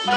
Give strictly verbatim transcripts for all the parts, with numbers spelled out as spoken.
宁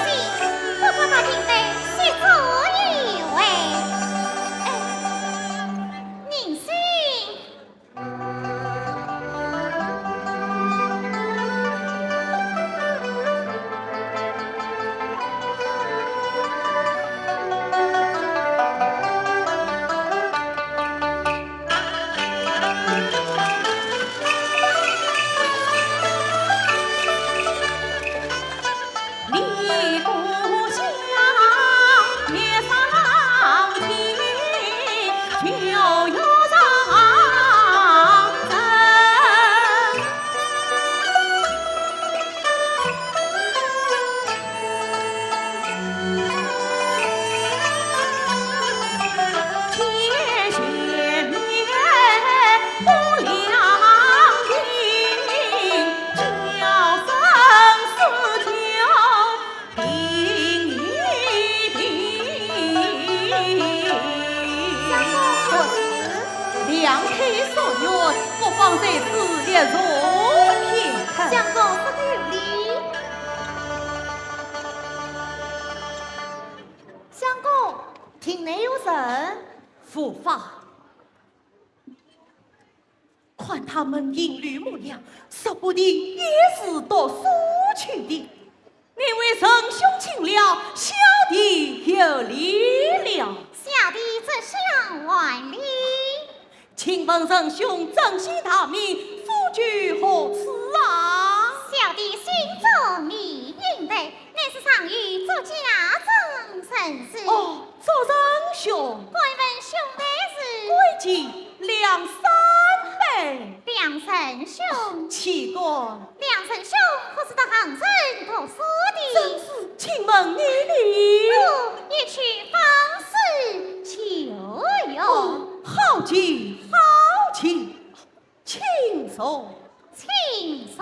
信，不妨到厅内歇坐一会。哎，宁信。相公。何事？两腿所愿，不妨在此一坐片刻。相公说得有理。相公，厅内有人。无妨。 看他们银绿模样，说不定也是读书去的。你为仁兄请了，小弟有礼了。小弟这厢还礼。请问仁兄尊姓大名，府居何处啊？小弟姓祝，名应德， 乃是上庸左家中人氏。哦，祝仁兄。敢问兄台是？贵姓梁山伯。梁仁兄。岂敢。梁仁兄可是到杭州读书的？正是，请问你呢？我一去访师求学。哦，好极，好极，请坐。请坐。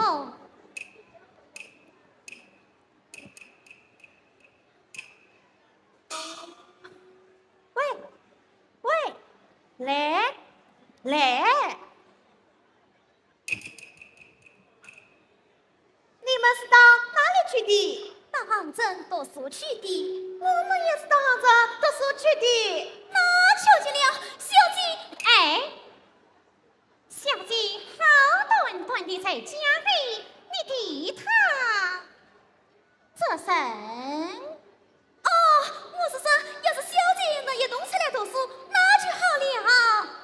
来，来。你们是到哪里去的？到杭州读书去的。我们也是到杭州读书去的。那巧极了，小姐。哎，小姐好端端地在家里，你提她 做甚？哦，我是说，要是小姐能一同出来读书，那就好了。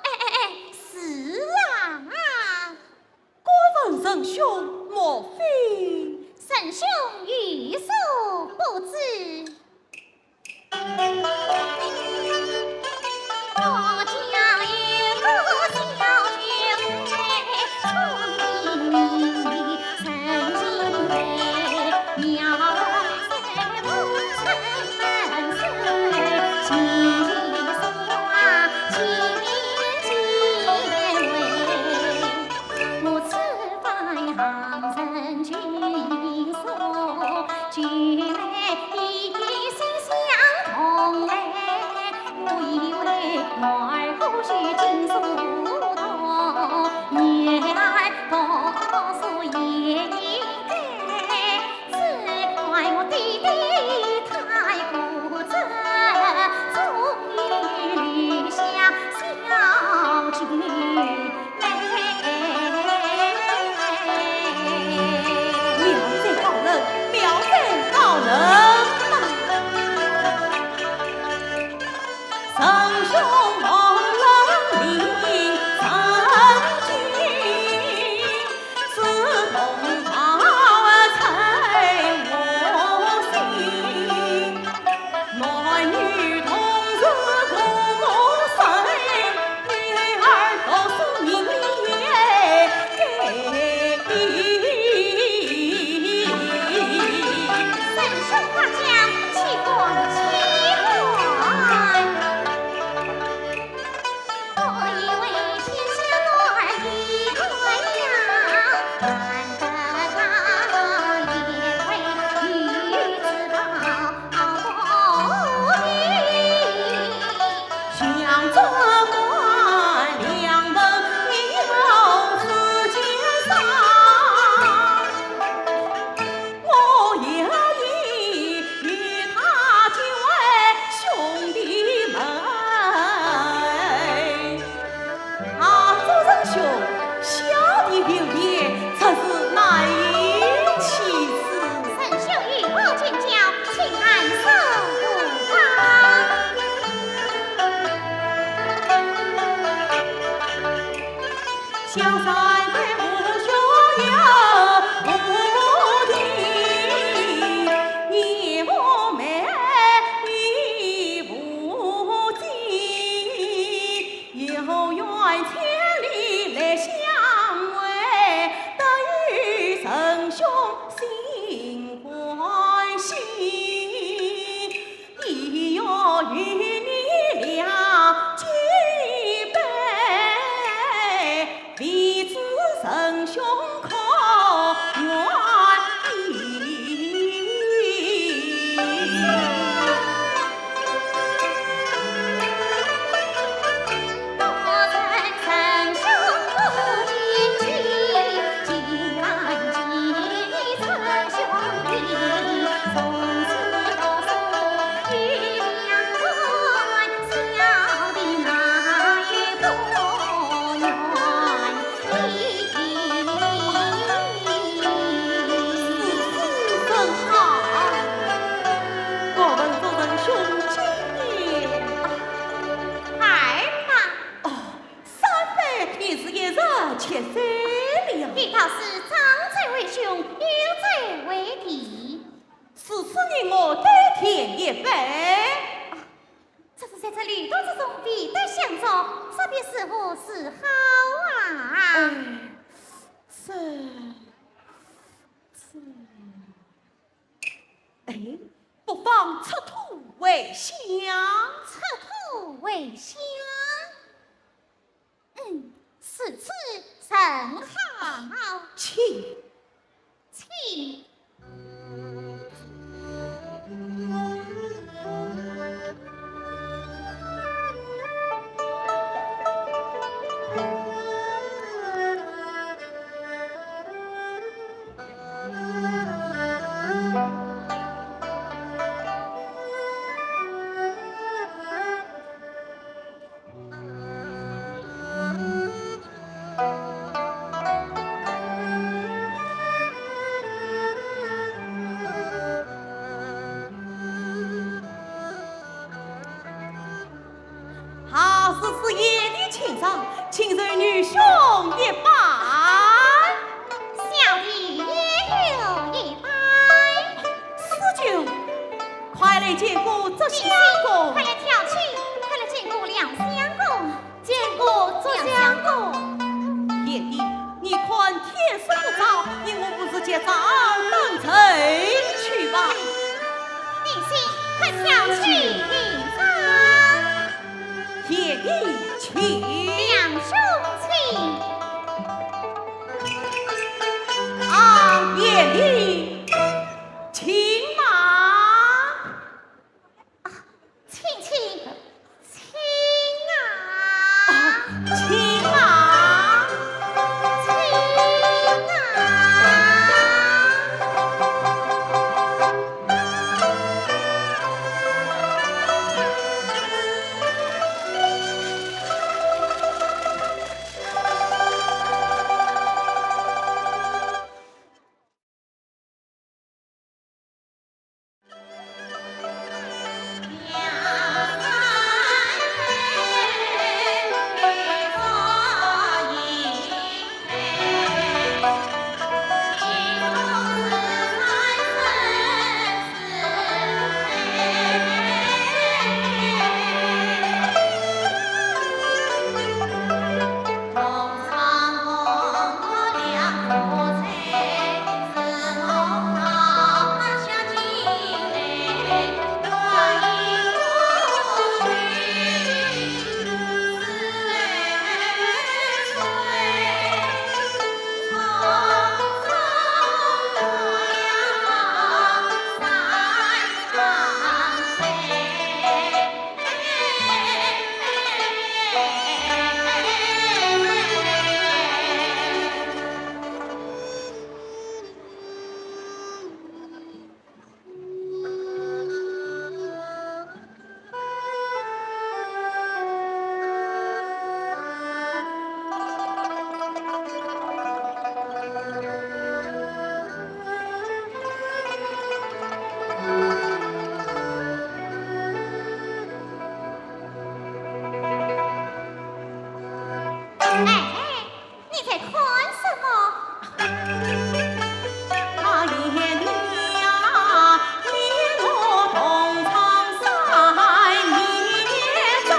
哎，哎，哎，是啊。敢问仁兄，莫非？仁兄有所不知。妙哉高人，妙哉高人啊！啊，祝仁兄，小弟刘烨，这是难以启齿。仁兄有何见教，请按手无妨。哎妈！哦，三杯已是一日千岁了。你倒是张嘴为兄，闭嘴为弟。是，是你我对天一杯。啊，这是在这旅途之中，未得相助，这便如何是好啊？哎，是，是。 哎，不妨出土为香。出土为香？嗯，如此甚好。请。请。请上，请受女兄一拜。小弟也有一拜。四舅，快来见过祝相公。快来跳起，快来见过梁相公。见过祝相公。贤弟，你看天色不早，你我不如及早登车去吧。定心，快跳起，请上。 贤弟，请。梁兄，请。啊，贤弟，请啊。啊，请，请，请啊。啊，请啊。请啊。 哎， 你在看什么？啊，贤弟呀，你我同窗三年真，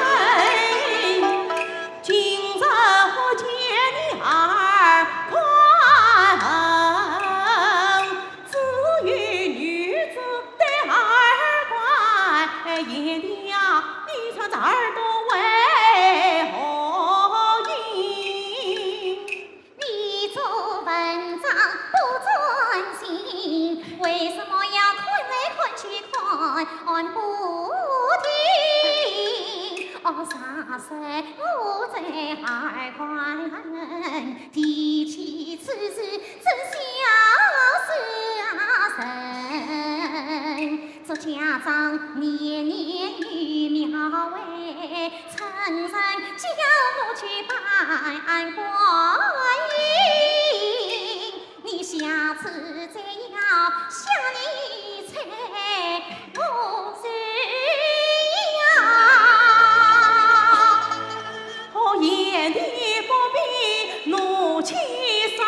今日我见你二观，只有女子对二观。贤弟呀，你穿这耳朵为何意？ 你做文章不专心，为什么要看来看去看不停？哦，啥事我在耳观，提起此事真笑死人。 这家长年年有庙会，春神叫我去拜观音，你下次再要向你猜我谁呀？ 哦，贤弟不必怒气生。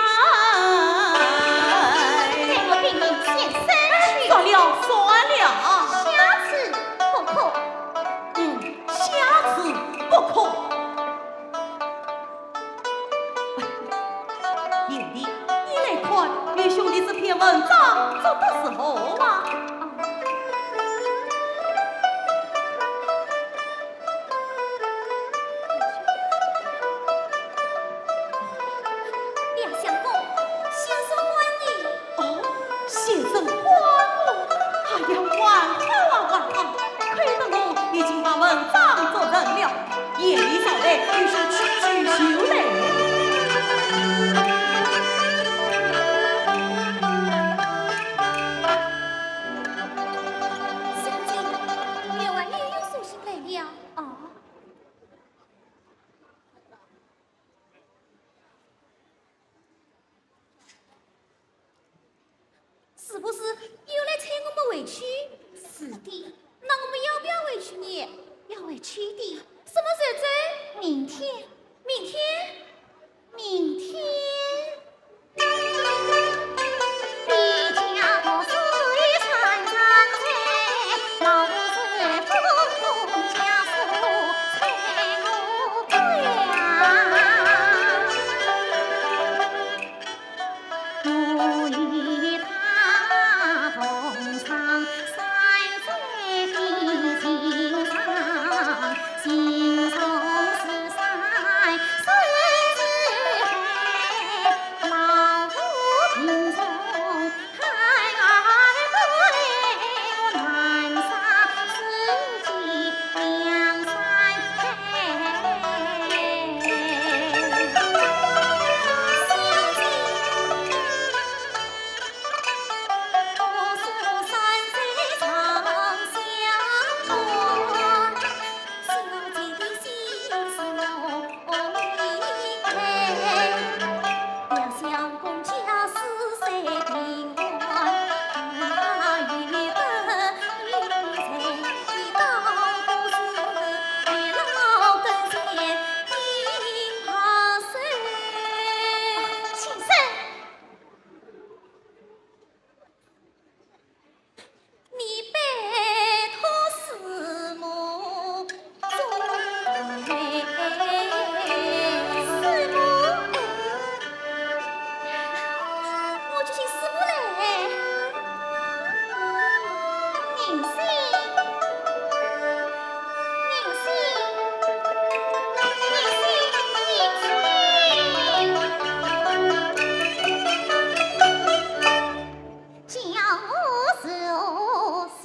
待我禀明先生去。算了，算了。下次不可。嗯，下次不可。贤弟，你来看，你兄弟这篇文章做得如何啊？ 梁相公，先生唤你。哦，先生唤我。哎呀，还好啊，还好，亏得我已经把文章做成了，贤弟稍待，有事去去就来。小姐，员外又有书信来了。哦。 是不是又来催我们回去？是人心，人心，人心，人心。叫我如何是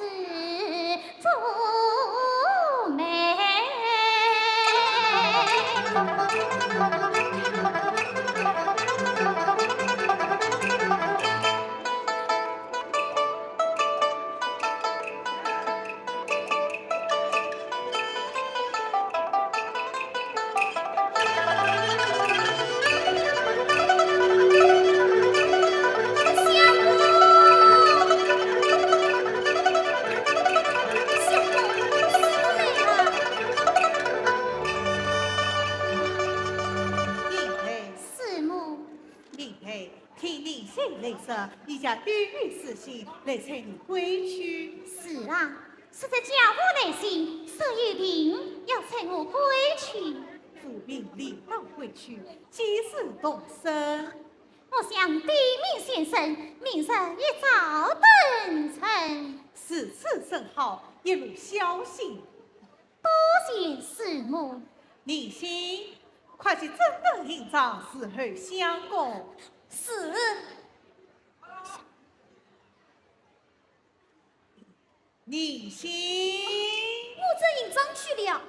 做媒？令妹。师母。令妹，听你这来说，你家有事情来催你归去。是啊， 实在家父来信，说有病要催我归去。父病理当归去，几时动身？我想禀明先生，明日一早登程。如此甚好，一路小心。多谢师母。你先，快去整顿行装，伺候相公。是。 你先。我整行装去了。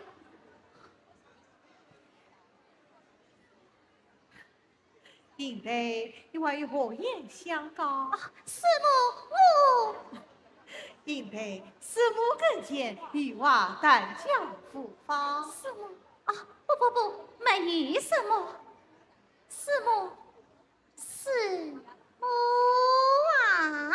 令妹，你还有何言相告？啊，师母，我……令妹，师母跟前有话但讲无妨。师母，啊，不不不，没什么。师母， 师母啊。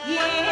两兄弟。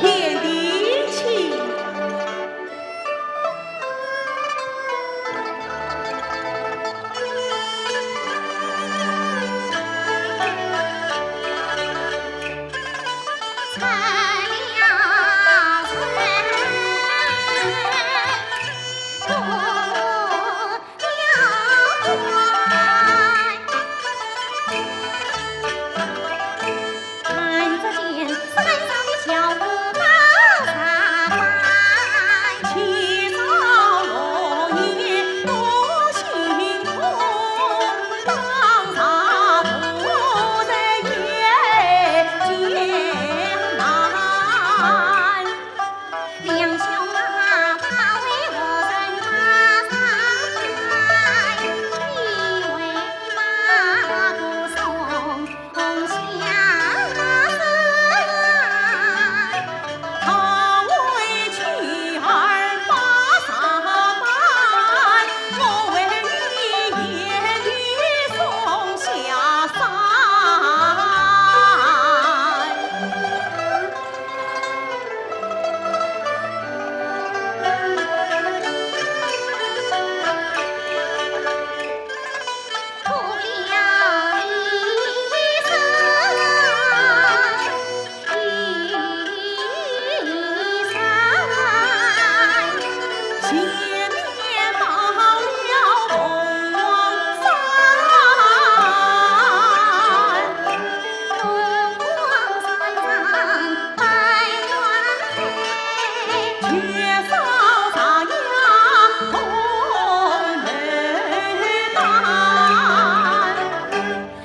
贤弟请。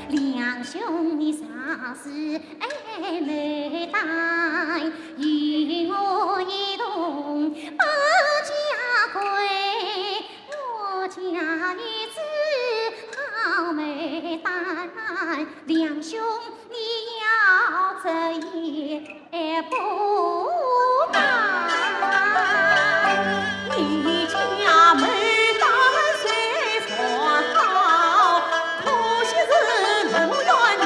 两兄弟啥事爱牡丹，与我一同把家归。 我家女子好牡丹，两兄你要这一步吧。你家牡丹虽然好，可惜是无缘的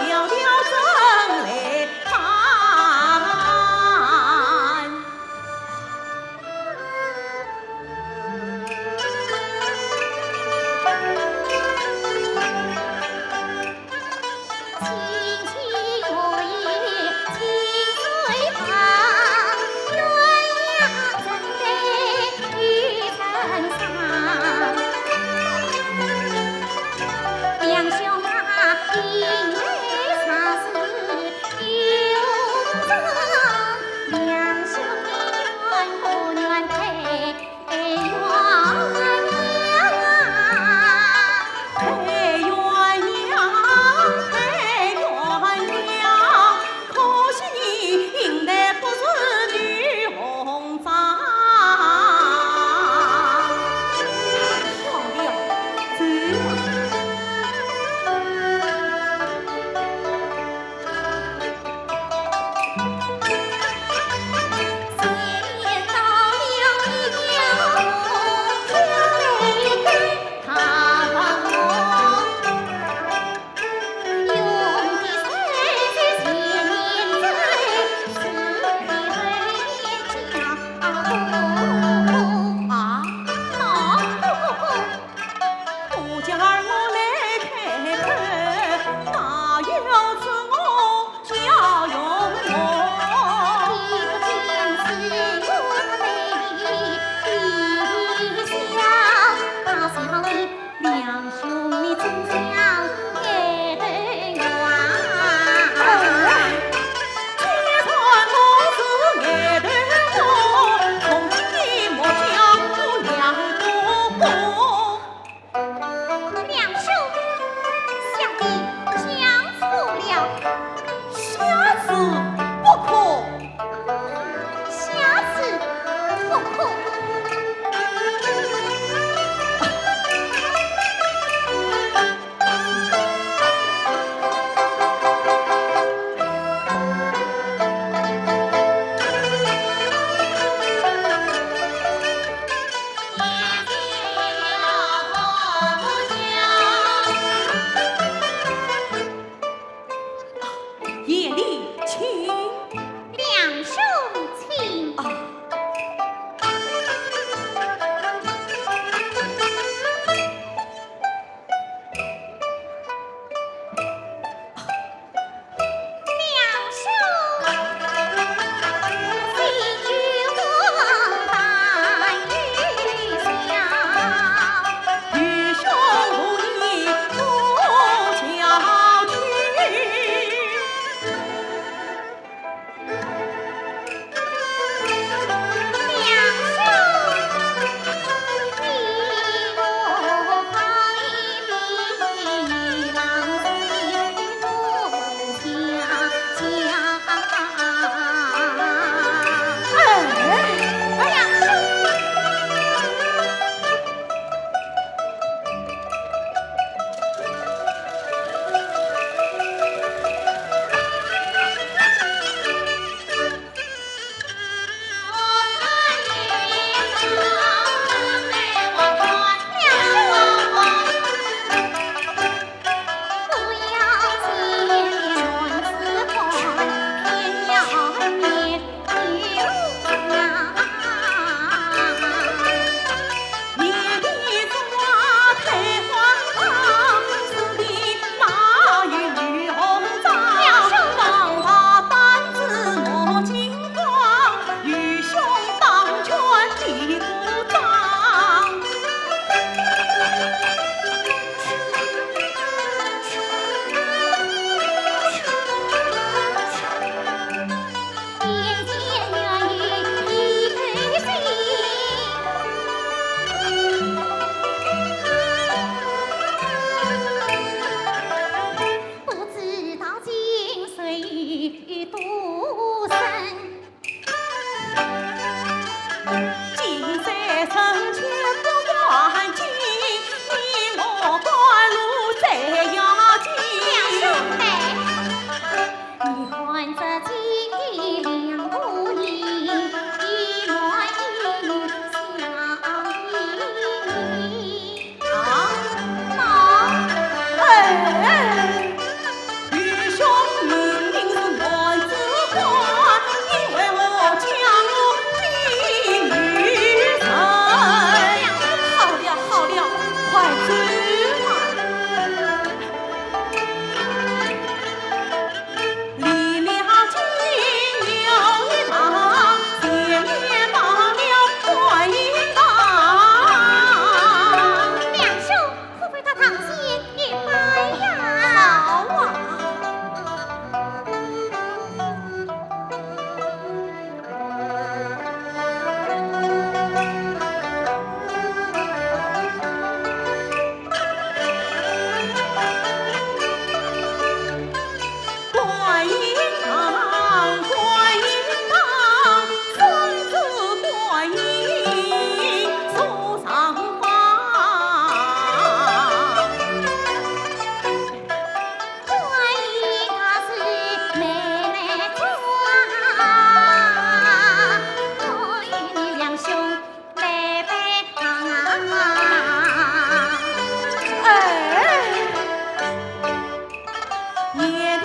哎呀，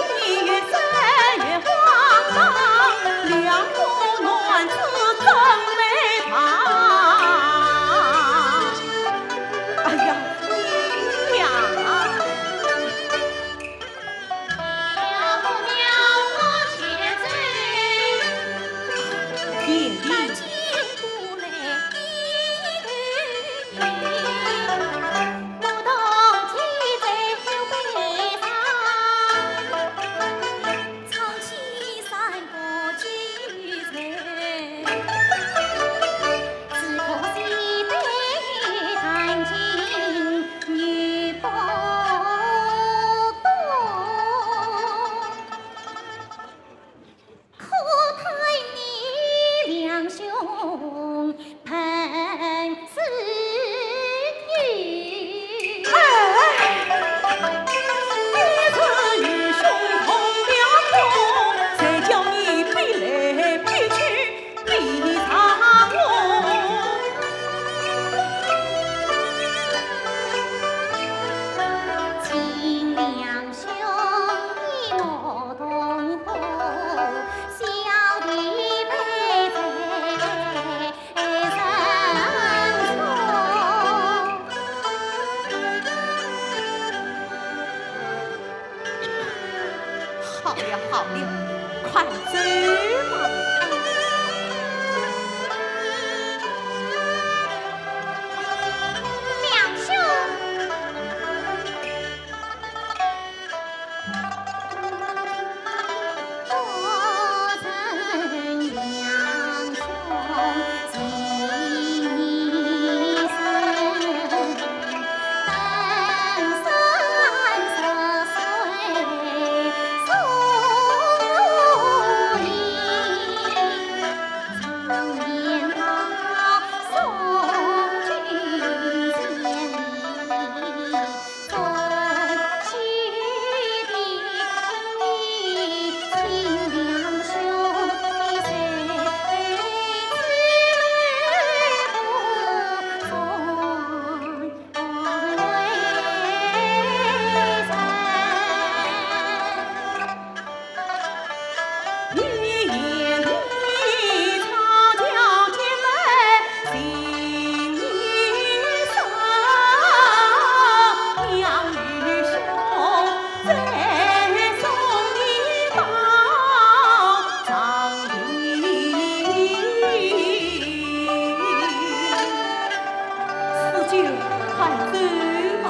你呀！好了好了，快走吧。梁兄。四舅，快走吧。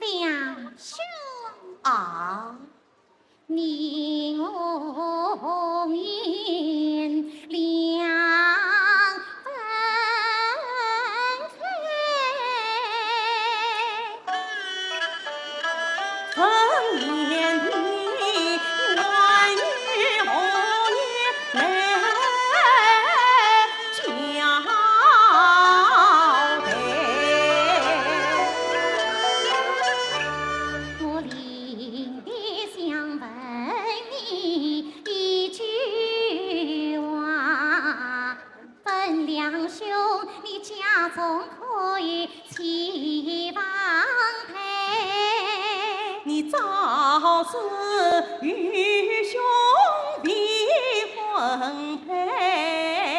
梁兄。啊。你我红颜两分开。我临别想问你一句话，问梁兄，你家中可有妻房配？你早知愚兄未婚配。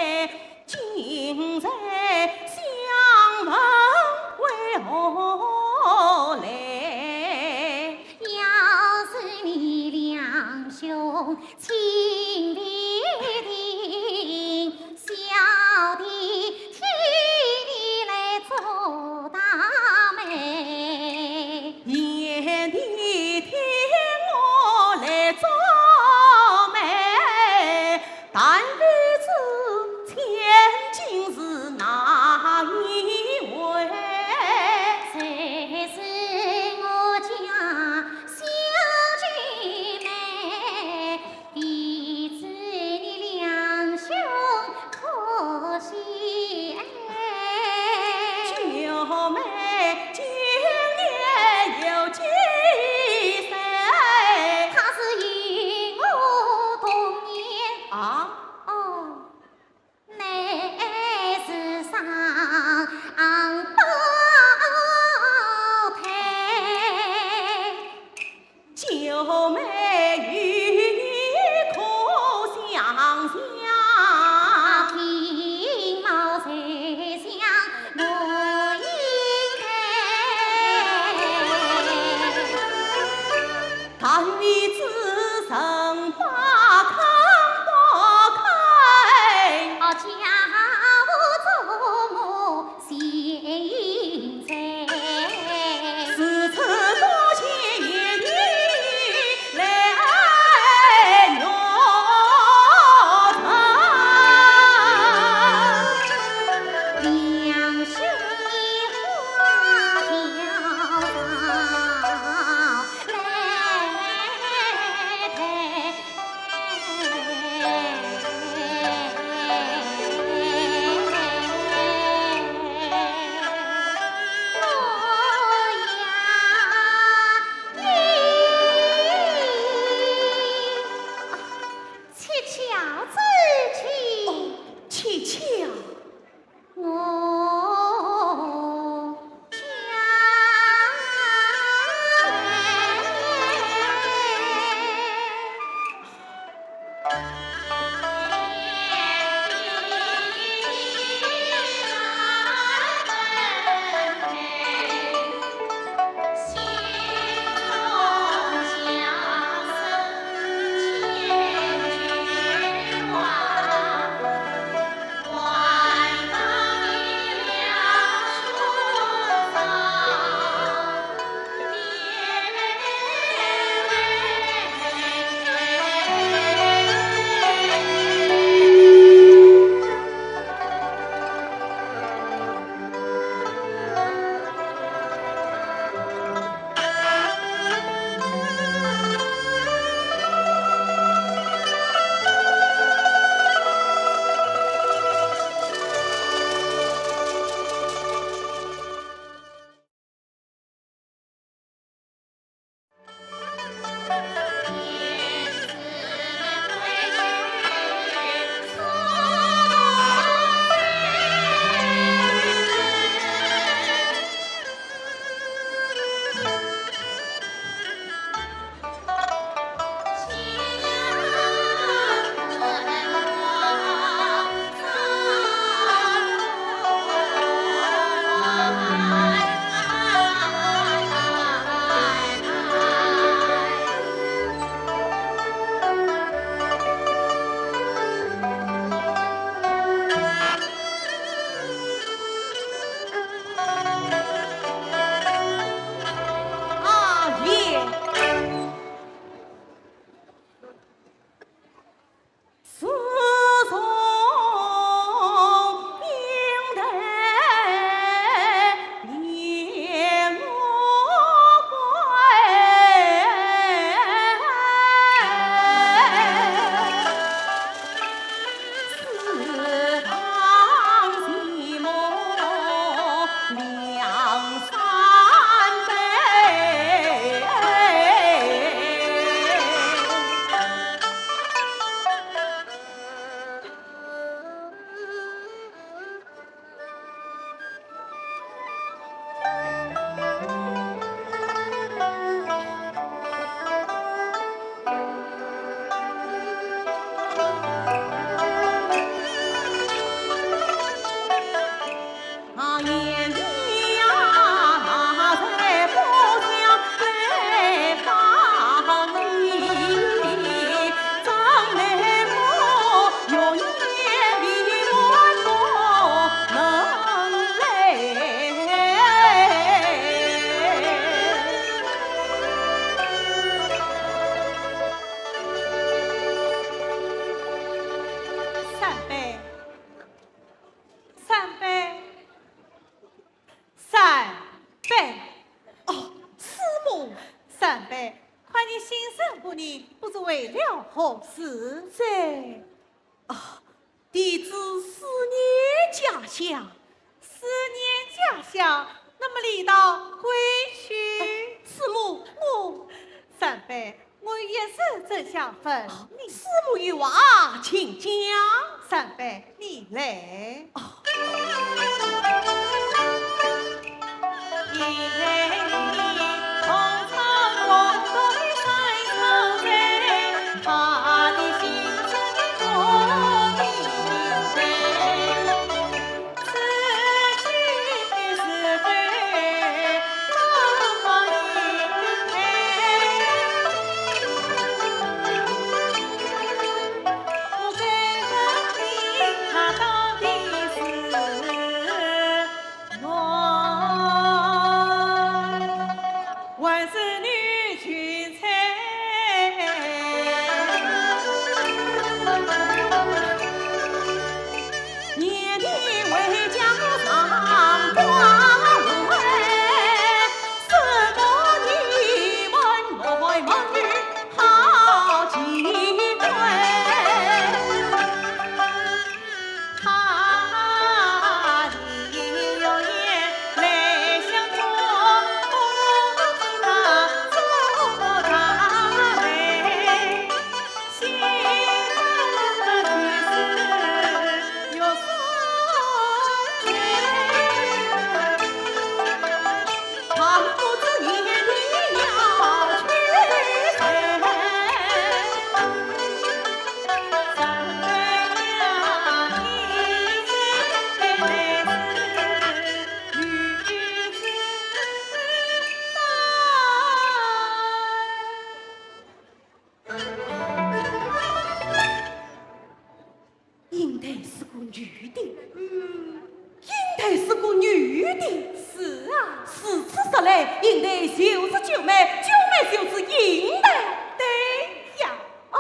你不知为了何事？这，啊，弟子思念家乡。思念家乡，那么理当归去。哎，师母，我，三妹，我一时正想问你。师母有话，请讲。三妹，你来。哦。英台是个女的。嗯。英台是个女的。是啊。如此说来，英台就是九妹，九妹就是英台。对呀。哦。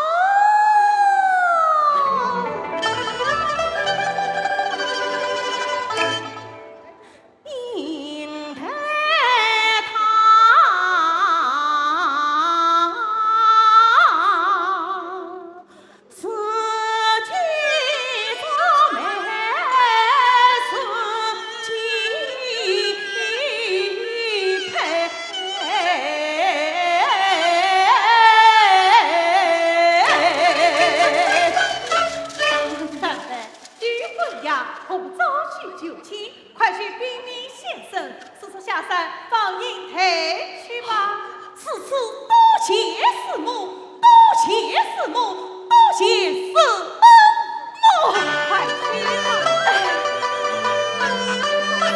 你不要，我早去求亲，快去禀明先生，速速下山，放英台去吧。如此多谢师母，多谢师母，多谢师母。快去吧。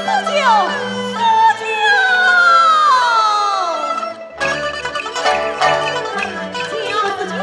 师舅，师舅。 哎呀，师舅！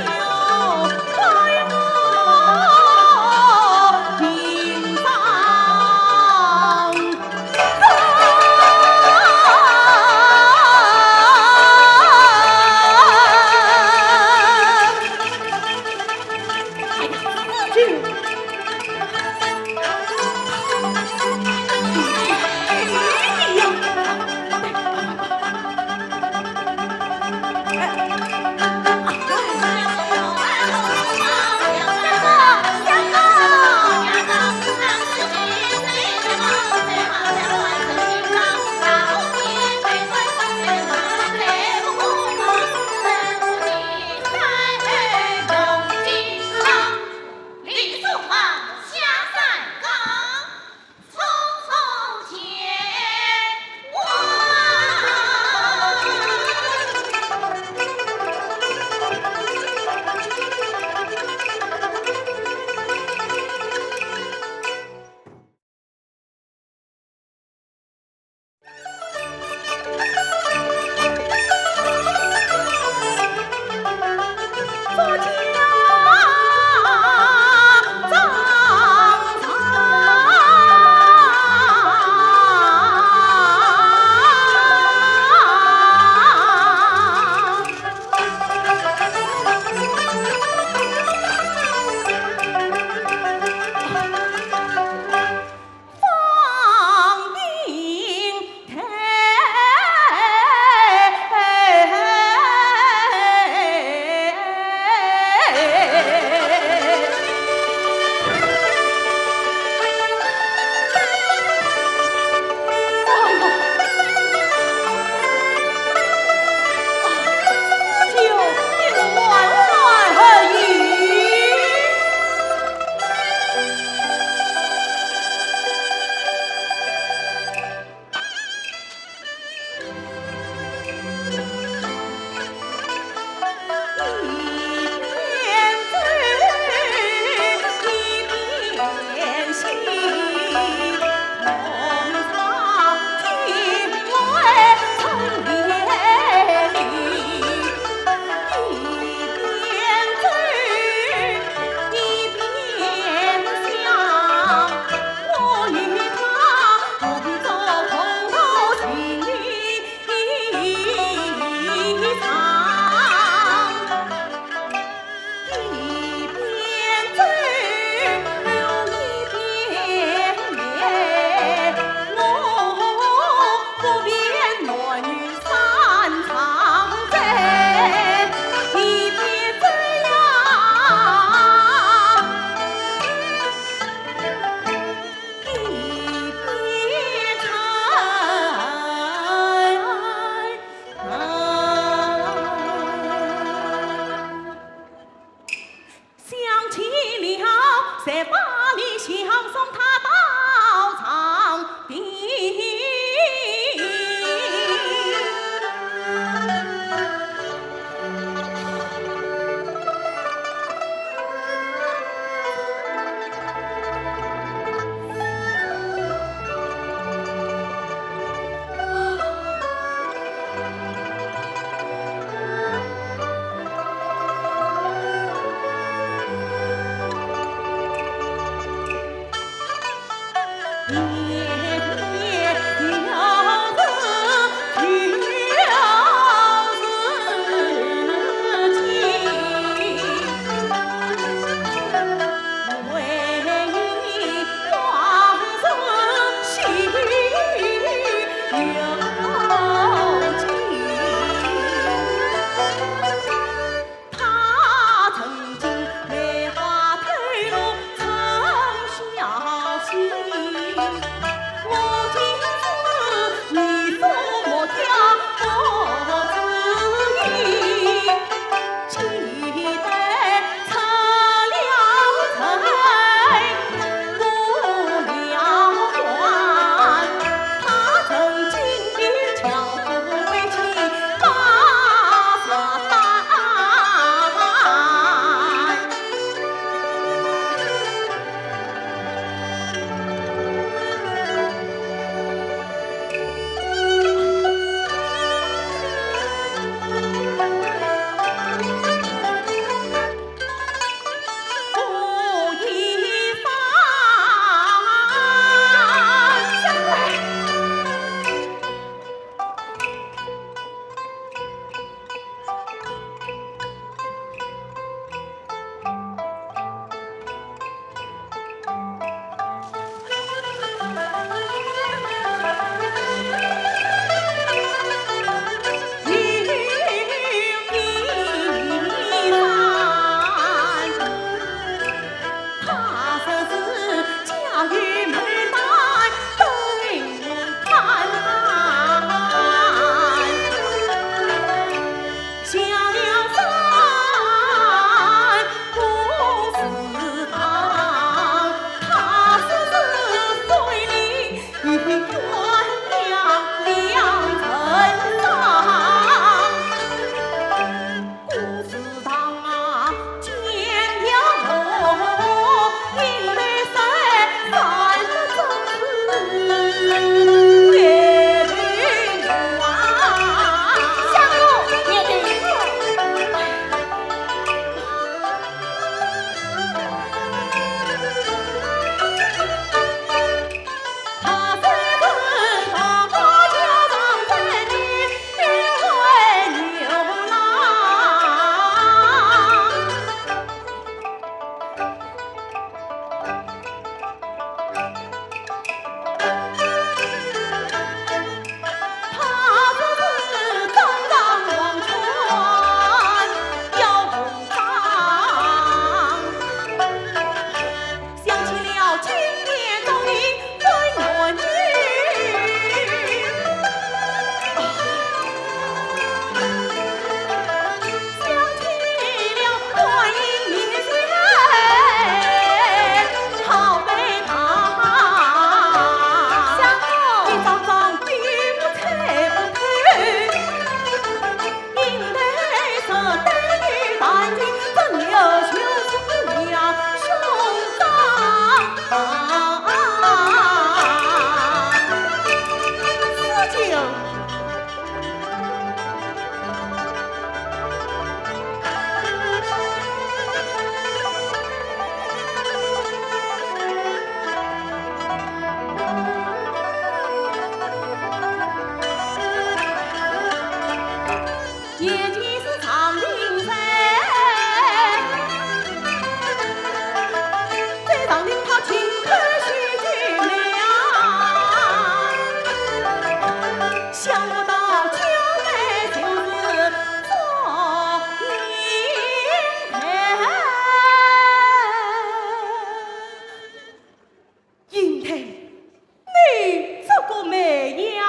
英台，你这个美呀，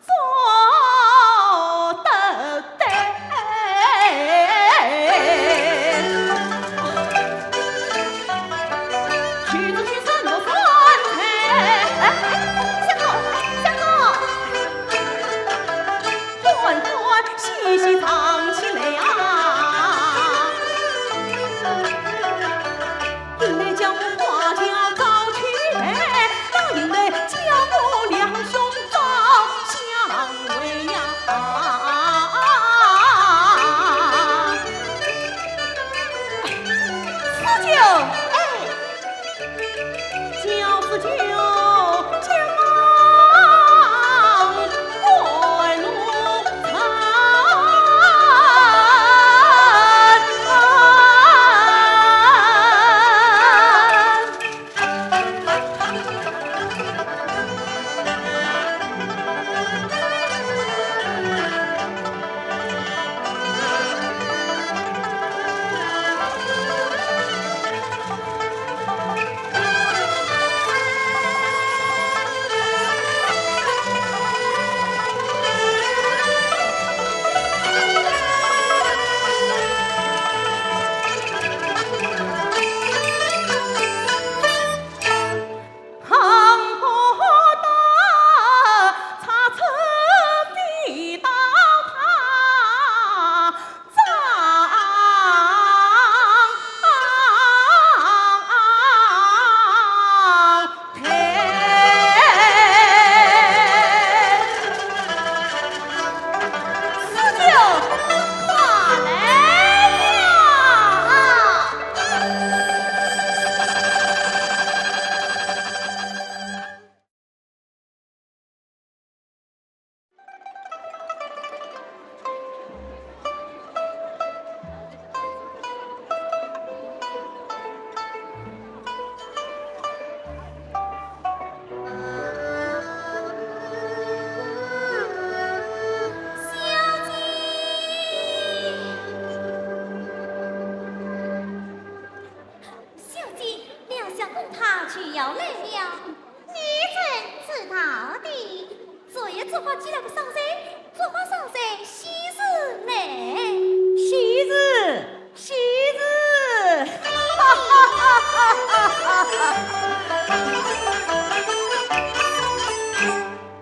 做得对。要来了，你怎知道的？昨夜做好几两个生菜，做好生菜，喜事来。喜事，喜事！哈哈哈哈哈哈！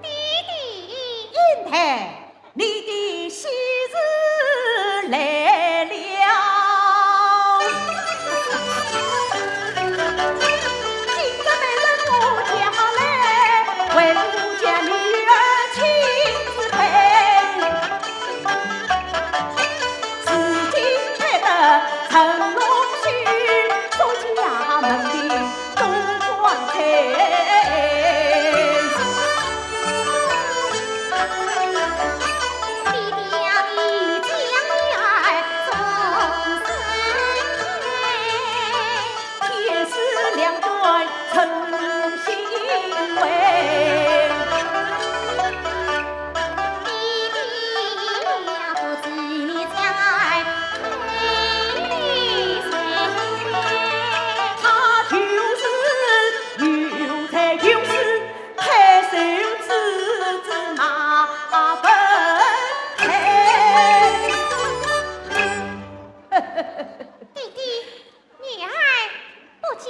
爹爹。英台， 你的喜事来了。今朝媒人我家来，为夫家女儿亲自陪。如今配得成龙须，做家门的 东方台。爹爹你将女儿终身配，天时两段称心为。 爹爹，女儿不嫁。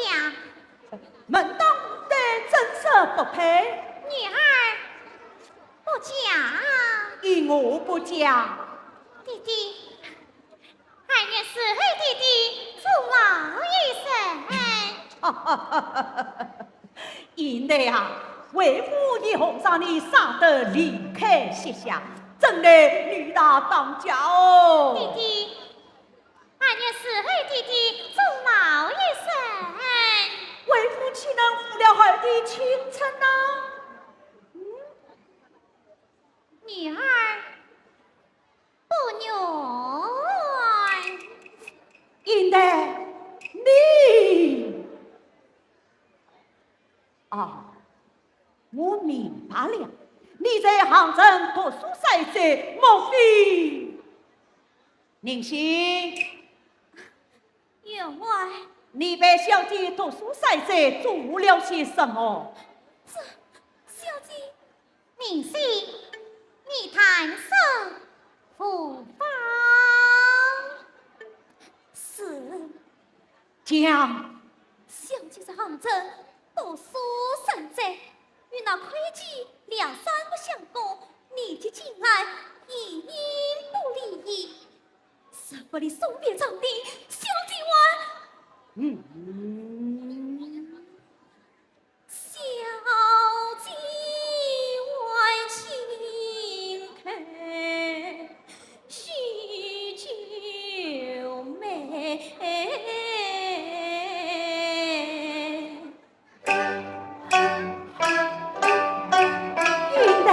门当户对，怎说不配？女儿不嫁。依我不嫁。爹爹，俺愿侍候爹爹终老一生。英台啊，为夫已哄上你，伤得离开膝下，真乃女大当嫁哦。爹爹， 俺愿侍候爹爹终老一生。为夫岂能负了儿的青春呢？嗯？女儿不愿。英台，你……啊，我明白了，你在杭州读书三载，莫非…… 宁心。员外。你陪小姐读书三载做了些什么？这，小姐。宁心，你谈笑无妨。是。讲。小姐在杭州读书三载，与那会计梁山伯相公年纪近来，一言不离。 若不你送别长亭，小姐还……嗯。小姐还轻叩许九妹。 英台，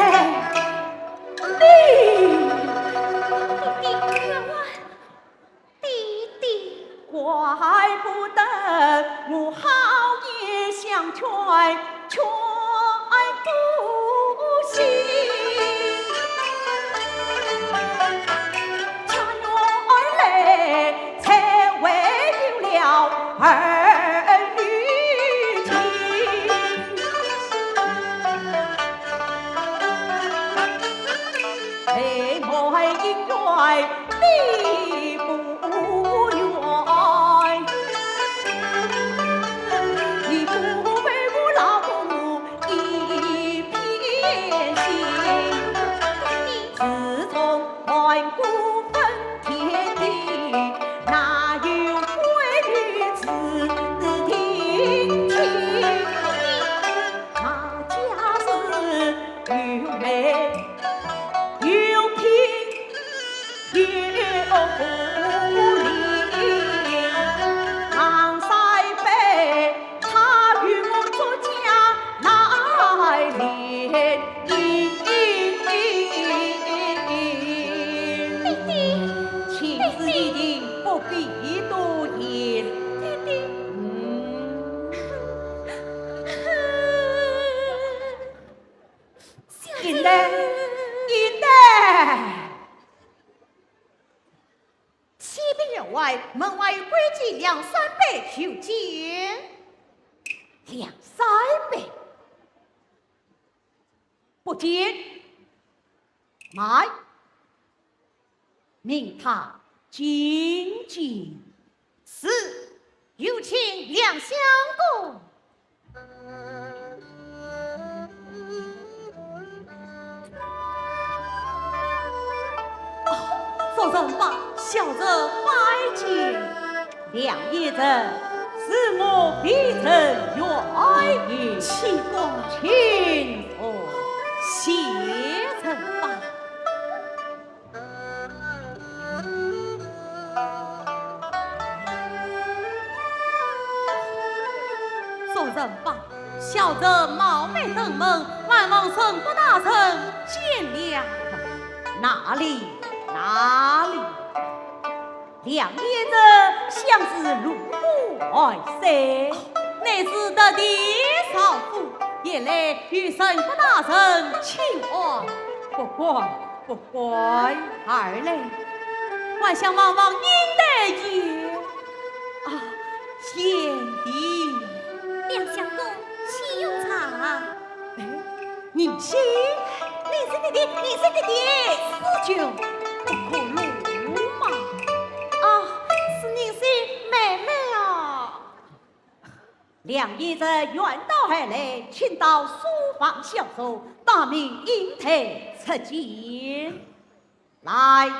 你……爹爹，怪不得我好言相劝，劝不醒。 恰原来才会有了儿女情，妹妹应该你不愿，你不为我老公 一片心。自从盘古分天地，哪有闺女自定亲？那家是有媒有聘 有福临，唐三辈他与我作嫁难联姻。爹爹，情事已定，不必多言。爹爹。嗯。小姐。英台，英台。 启禀员外，门外有会计梁山伯求见。两三杯。不见。慢，命他进见。是，有请梁相公。 哦，夫人吧，小人拜见。梁贤侄，恕我未曾远迎。岂敢。请坐。谢人吧。 夫人吧，小侄冒昧登门，来望陈伯大人见谅。哪里，哪里？梁贤侄向是路过而来。哦，乃是特地造访，前来与陈伯大人请安。不敢，不敢。 二来，还想望望英台爷。啊，贤弟。梁相公，请用茶。哎，银杏，你是弟弟，你是弟弟。四舅，不可辱骂。啊，是银杏妹妹啊。 梁贤侄远道而来，请到书房小坐，大明英台出见。来，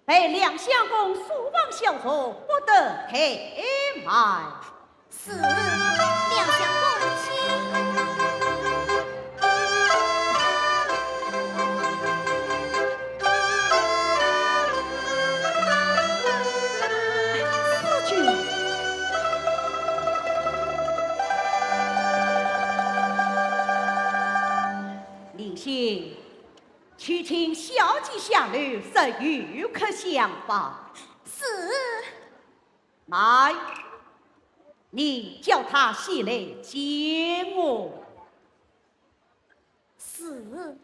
陪梁相公书房小坐，不得怠慢。是，梁相公请。 四舅。银杏，去请小姐下楼，设宴客相拜。是。慢，你叫她起来见我。是。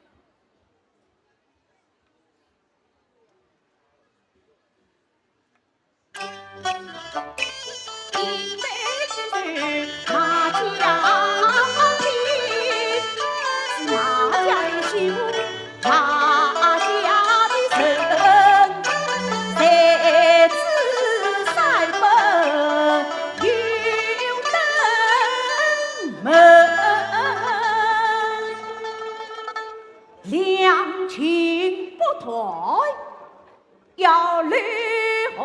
两情不断，要留何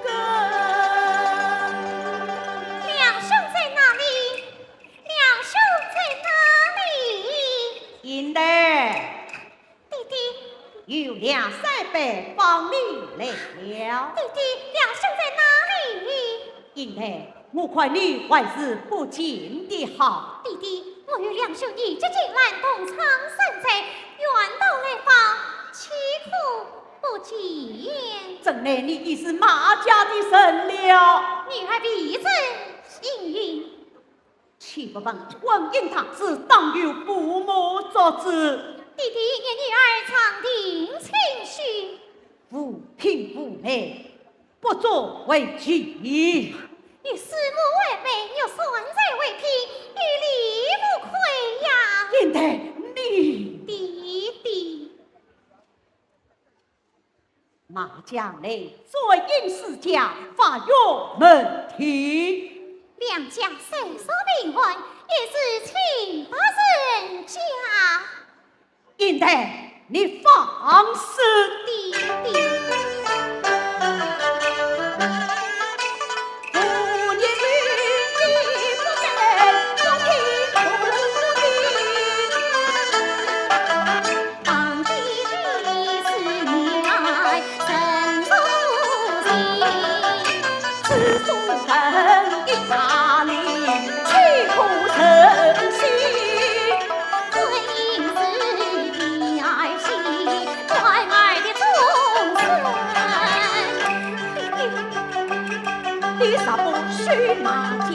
根？梁兄在哪里？梁兄在哪里？英台。 弟弟。有两三杯方你来了。弟弟，梁兄在哪里？英台，我看你还是不见的好。弟弟，我与梁兄一直进兰东唱山寨，远道来访，岂可不见？怎奈你已是马家的人了。女儿未曾应允。 岂不问婚姻大事，当由父母作主。弟弟，念女儿常听清训。无凭无据，不足为奇。欲弑母为媒，欲算财为聘，于理无亏呀。英台，你。弟弟。 马家内簪缨世家，发育门第。梁家虽说贫寒，也是清白人家。英台，你放肆！弟弟。 你若不许马家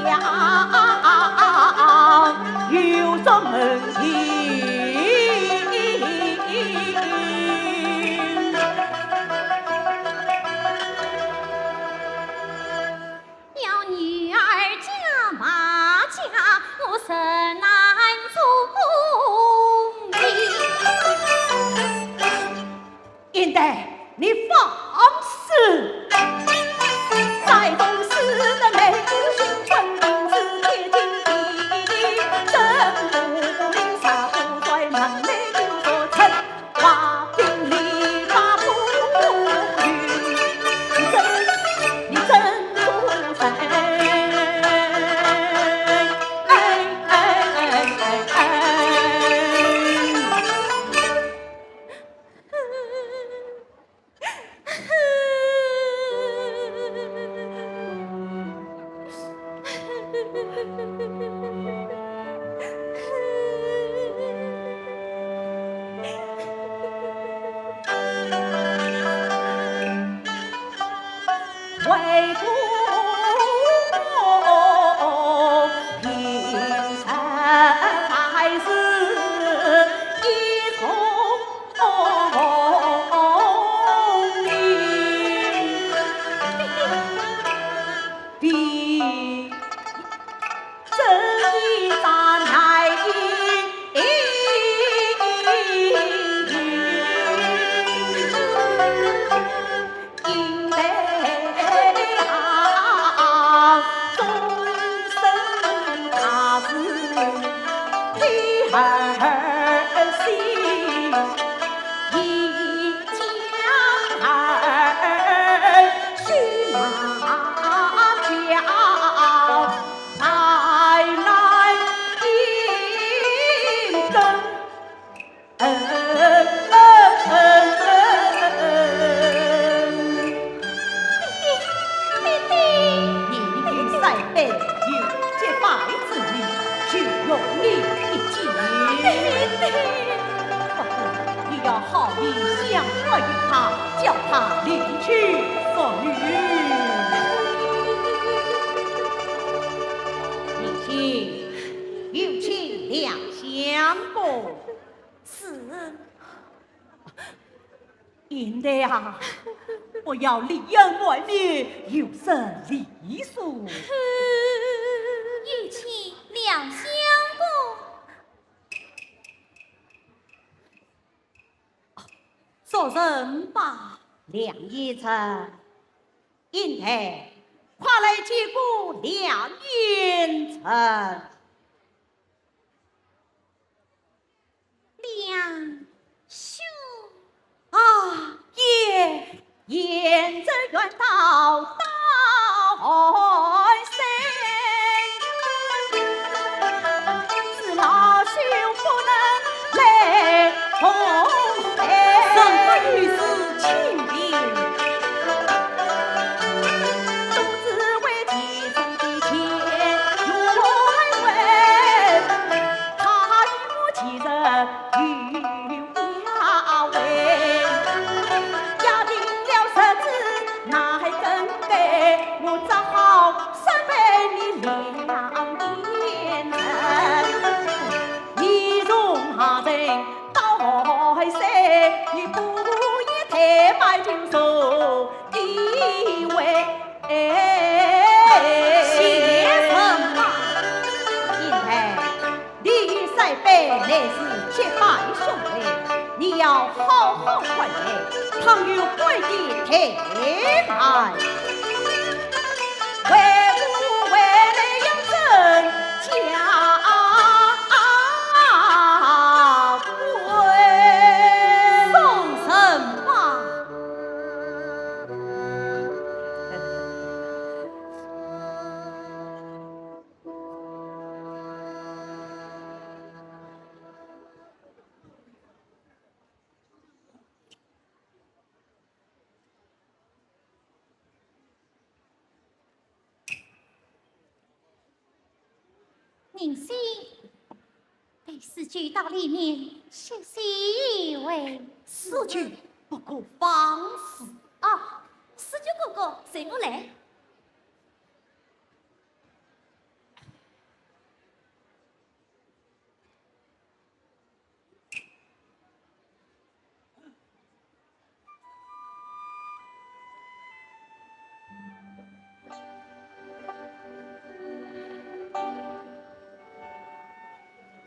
有什么问题？要女儿爹爹，爹爹。你与三伯有结拜之意，就容你一见。爹爹。不过，你要好言相劝于他，叫他另娶淑女。林卿，有请两相公。是。 贤弟啊，不要立人外面，有失礼数。有请两相公。做人吧。梁贤臣，贤弟，快来见过梁贤臣。 梁兄。啊，贤，贤侄远道到寒山，是老朽不能来奉陪。臣不如此，请便。 贤臣嘛。贤弟，你与三伯乃是结拜兄妹，你要好好看待，倘有关于太太，为父为你要怎讲归？送人吧。 林兄，带四舅到里面休息一会。四舅不可放肆。啊，四舅哥哥，谁不来？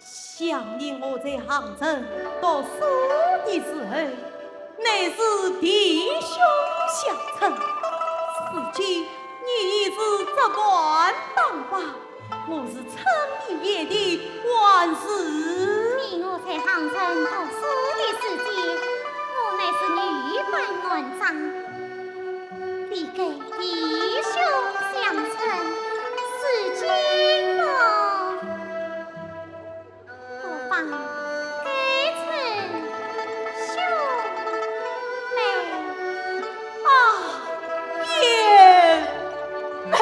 想你我在杭州读书的时候，乃是弟兄相称，如今你已是侄儿当爸，我是称你贤弟，还是……你我在杭州读书的时节，我乃是女扮男装， 你给弟兄相称，如今么，不妨改称兄妹。啊，贤妹。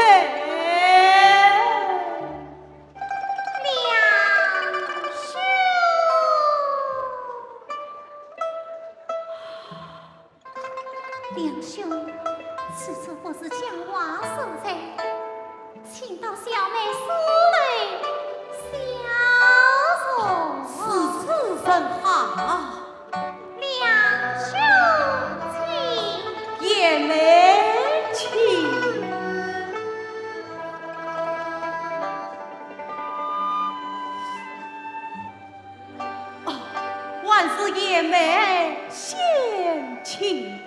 梁兄，此处不是讲话所在，请到小妹书楼是贤妹先请。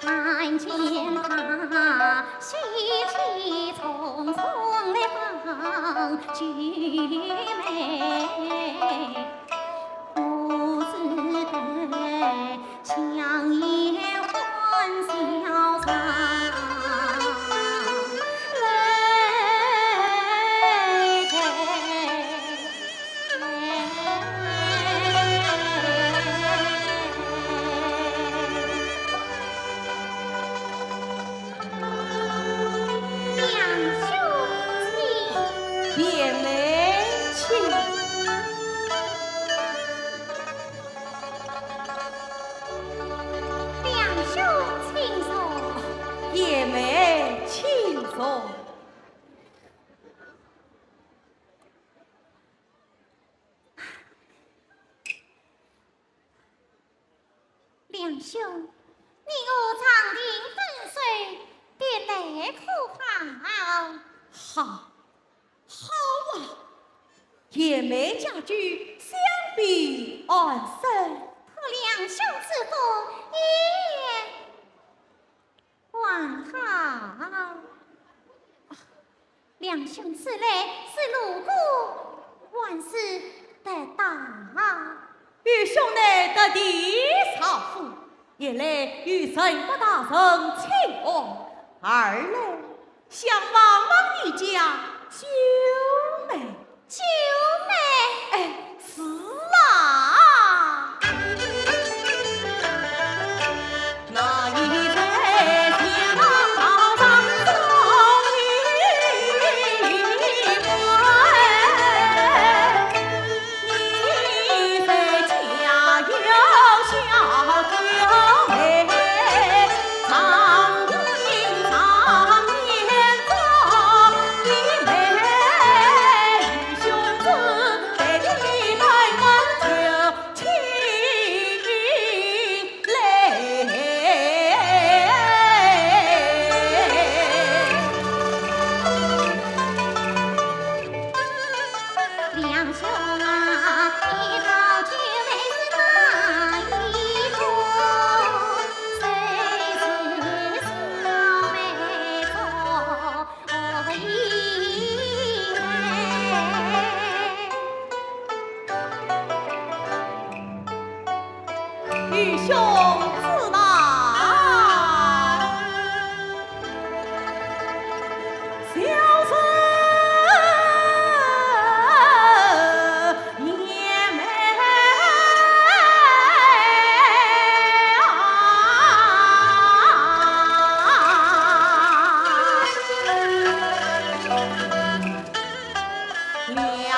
看见他喜气冲冲地望九妹，不知得香烟欢笑上楼台。 贤妹请。贤妹请坐。 梁兄，你我长亭分水，别来可好？好，好啊！贤妹佳句，想必安生。托梁兄之福，也 还好。梁兄此来是路过，还是得道？愚兄乃得地少府，一来与陈国大人请安，二来 想望望你家九妹。九妹？哎，是啊。愚兄自难。小生贤妹啊。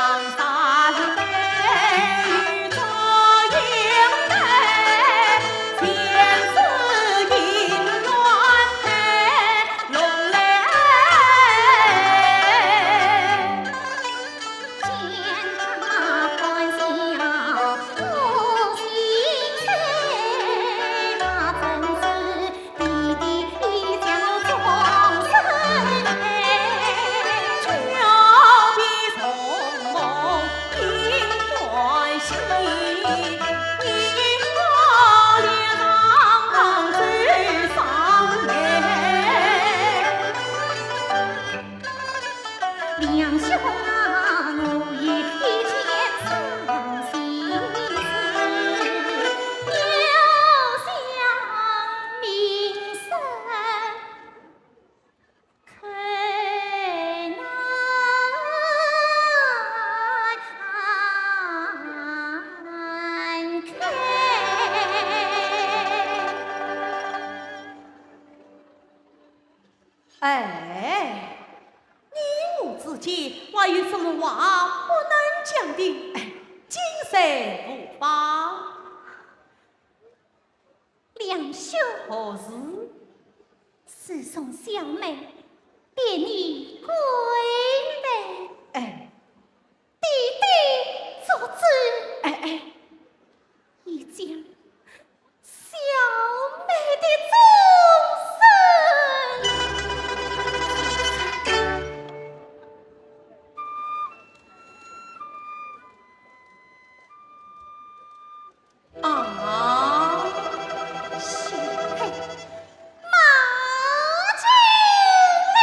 哎，你我之间还有什么话不能讲的？哎，今日无妨。梁兄，何事？自从小妹变你闺妹，哎，弟弟做主，哎哎，已将小妹的终身。啊，许配马金龙。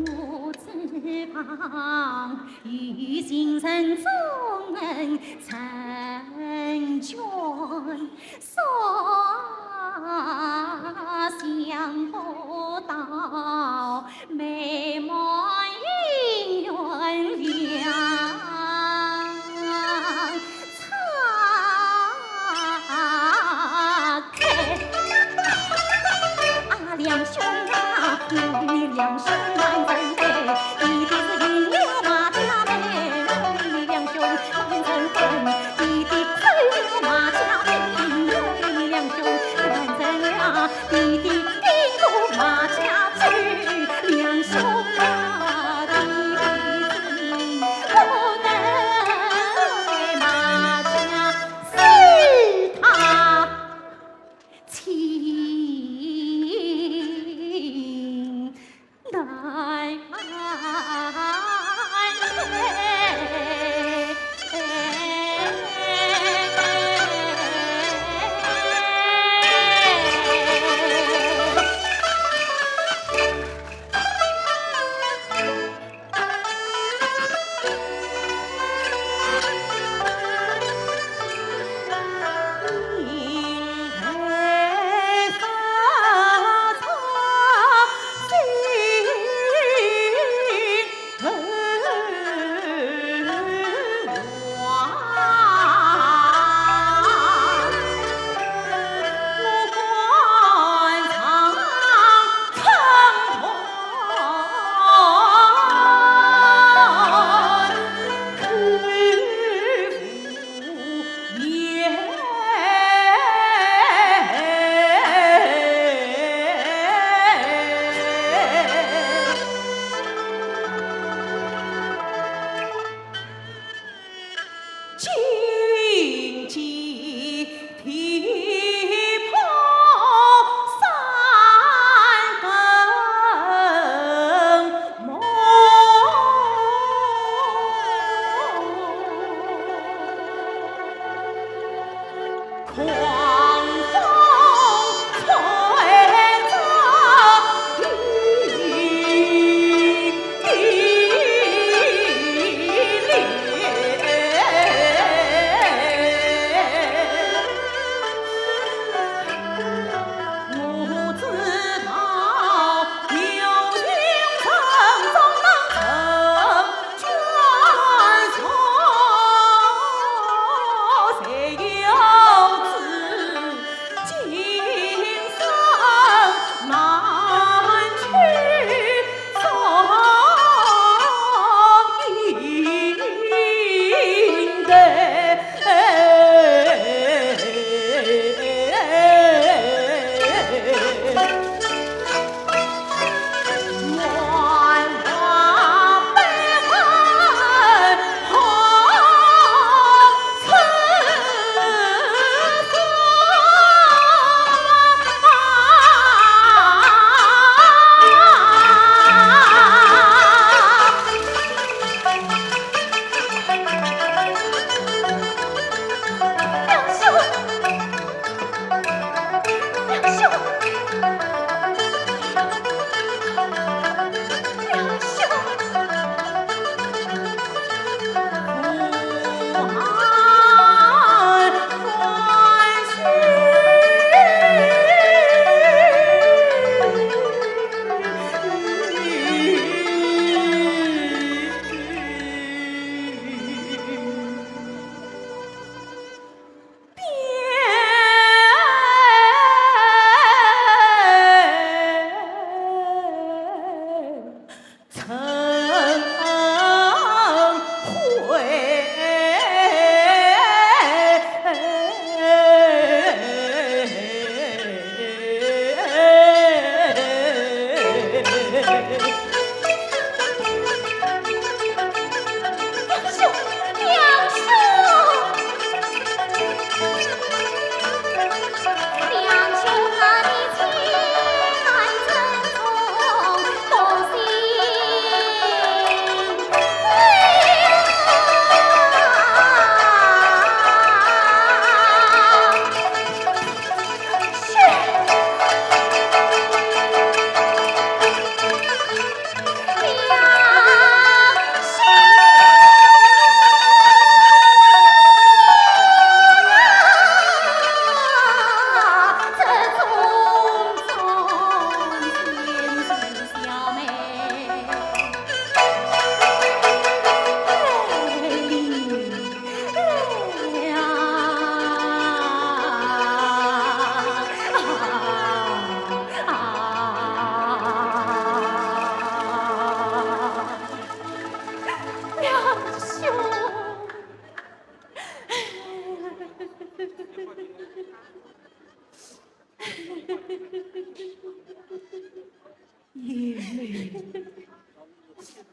我知道有情人终成眷，所想不到美满姻缘两 拆开。啊，两兄啊，我与两兄难成对，弟弟是银柳马家妹，我与两兄难成婚，弟弟是银柳马家妹，我与两兄难成了，弟弟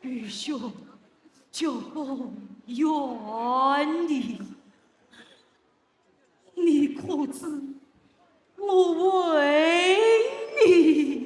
愚兄，舅父怨你，你可知我为你？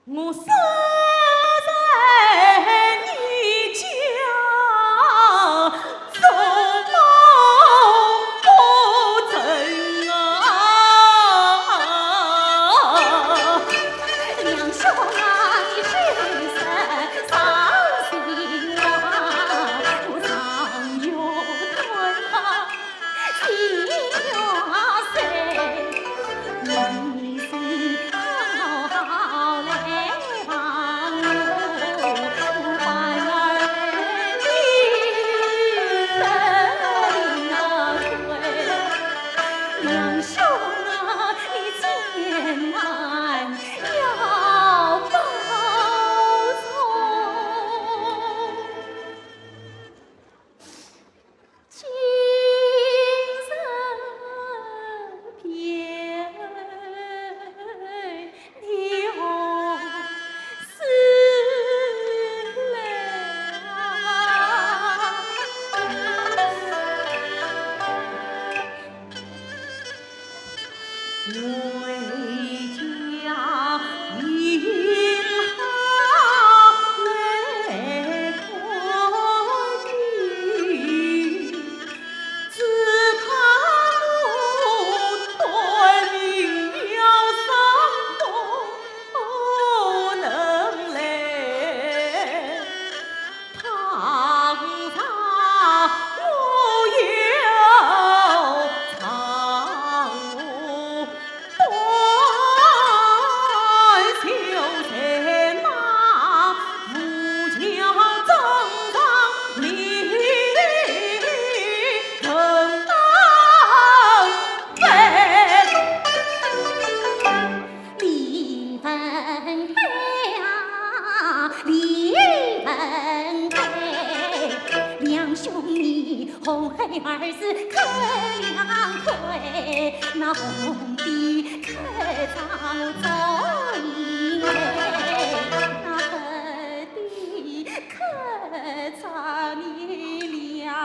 我身在你家，做梦不曾啊。梁兄啊，你真是伤心啊，我常有端啊。 今日别离何时来？ 李文飞啊，李文飞，两兄弟红孩儿是开两腿，那红的可造作孽，那白的可造孽了。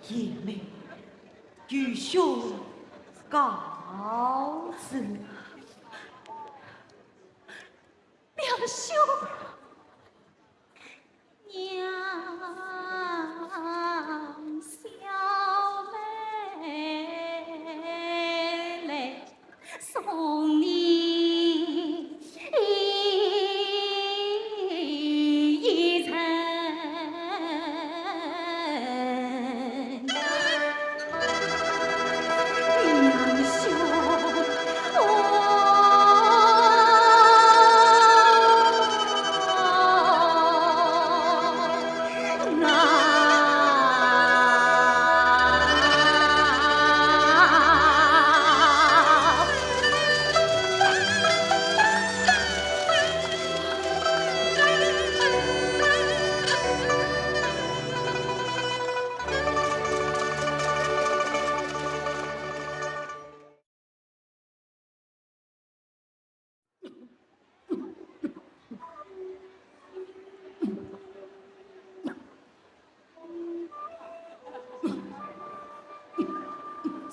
贤妹，愚兄告辞。梁兄。 娘小妹来送你一程。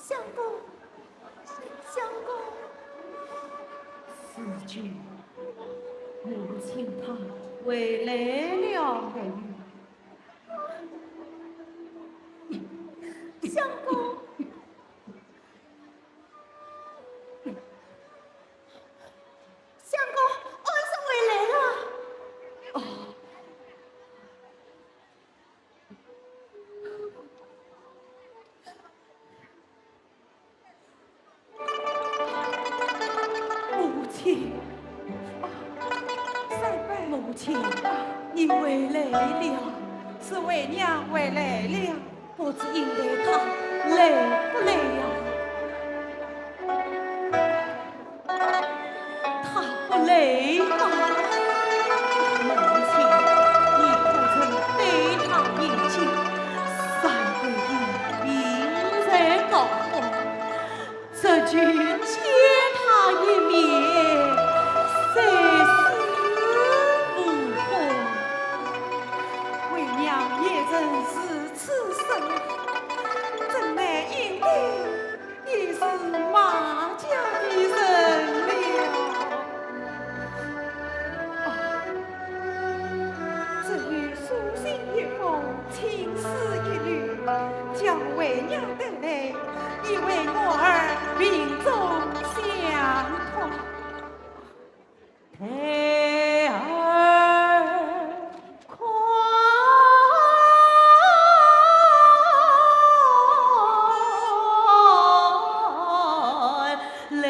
相公，相公。四舅，母亲她回来了没有？ 相公，相公，俺是回来了。哦，亲。啊，三伯。母亲，你回来了。是为娘回来了。不知因为她累不累呀？她不累吗？母亲，你可曾对她言尽？三伯爷病在高峰， 只求见他一面，才是无妨。为娘也曾如此深，怎奈因为也是马家的人了。啊，只有书信一封， 青丝一缕，将为娘带来，以慰我儿病中相托。待儿快来。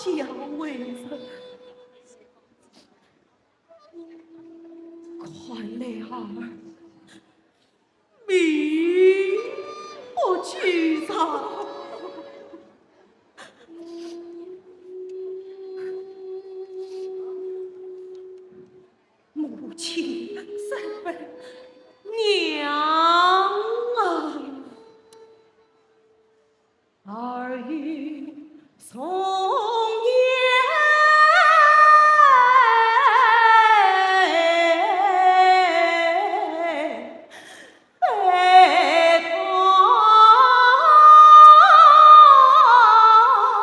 小为人，看来儿命不久哉。母亲，三妹，娘啊！ 儿已送雁北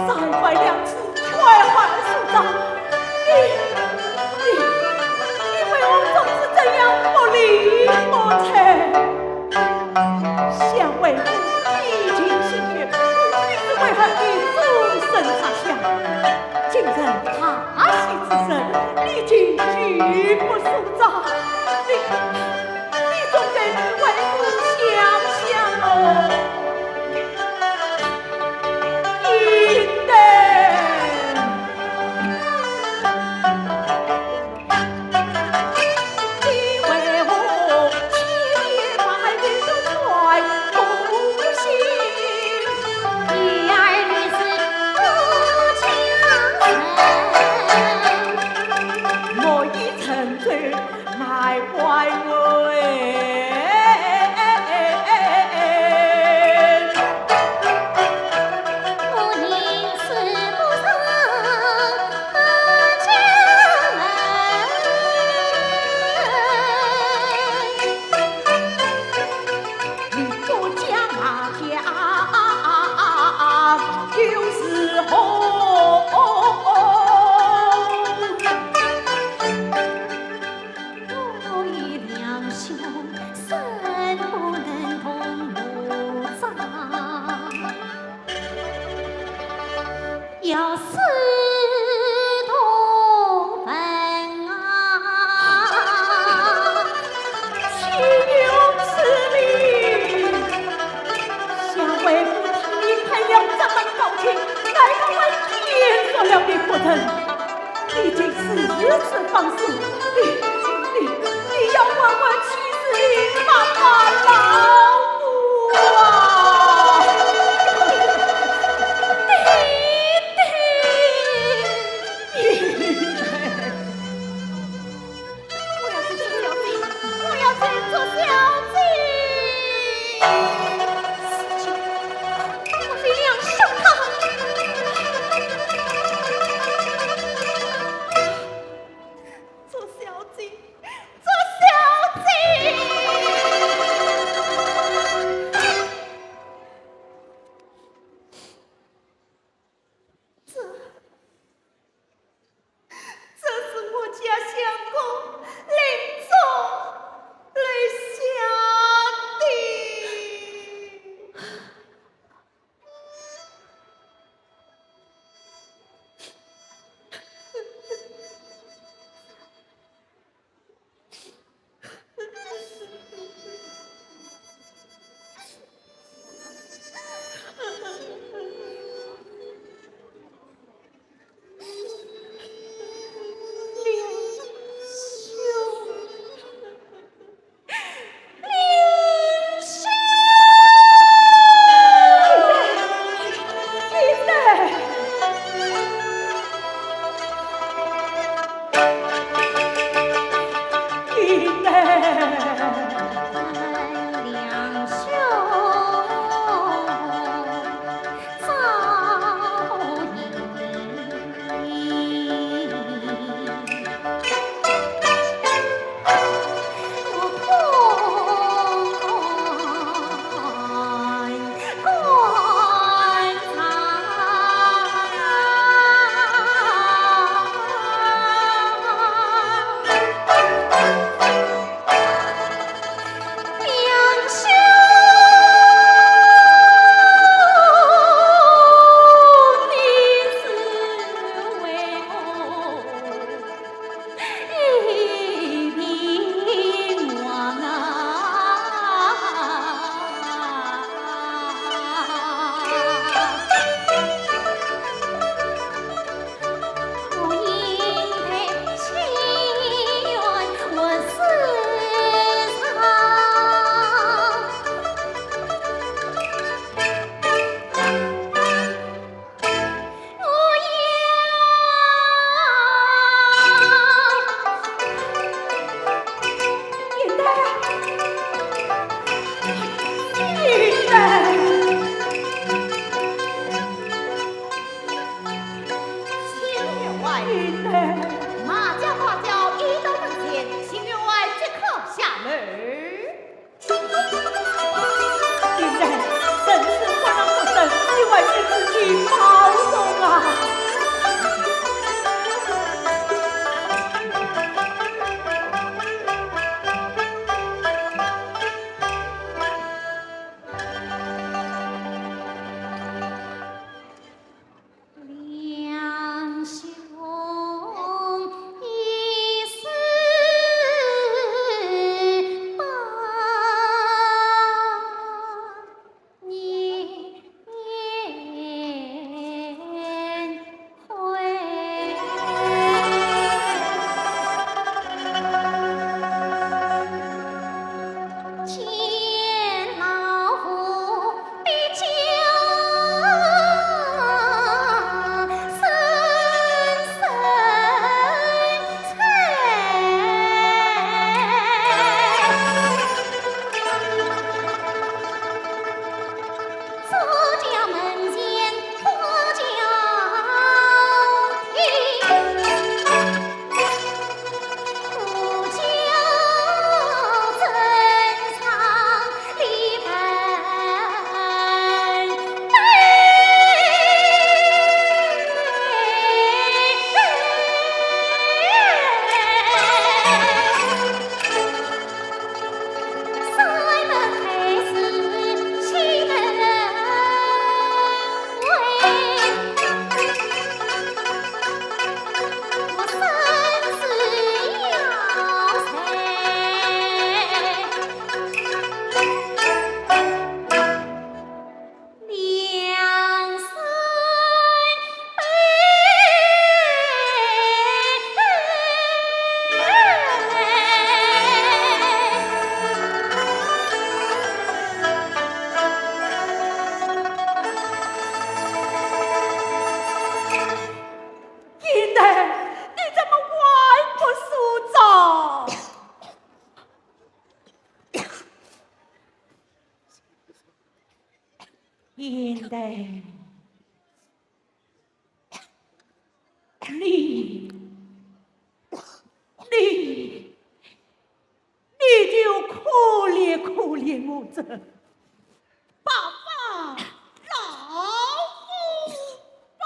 三番两次劝话，首长，你，你，你为何总是这样不理不睬？想为父一腔心血，你是为何一转身他乡？今日大喜之日，你竟拒不送葬，你，你总该替为父想想哦。 应当。你为何千里百里都穿不行？一儿女是不嫁人。莫以成舟 乃为我。我宁死不入家门。你不嫁马家又如何？ 我与两兄生不能同墓葬，要死同坟啊！岂有此理！想为父替你拍了这门高亲，难道还见着了你不成？ 你竟如此放肆，你，你，你要还我妻子的妈妈老母啊！爹爹，我要去见小姐，我要去见小姐。我非要杀他。 做小姐，做小姐。这，这是我家相公临终留下的。还是自己保重啊。你怎么还不收账？ 现在，你，你，你就可怜可怜我这白发老夫吧。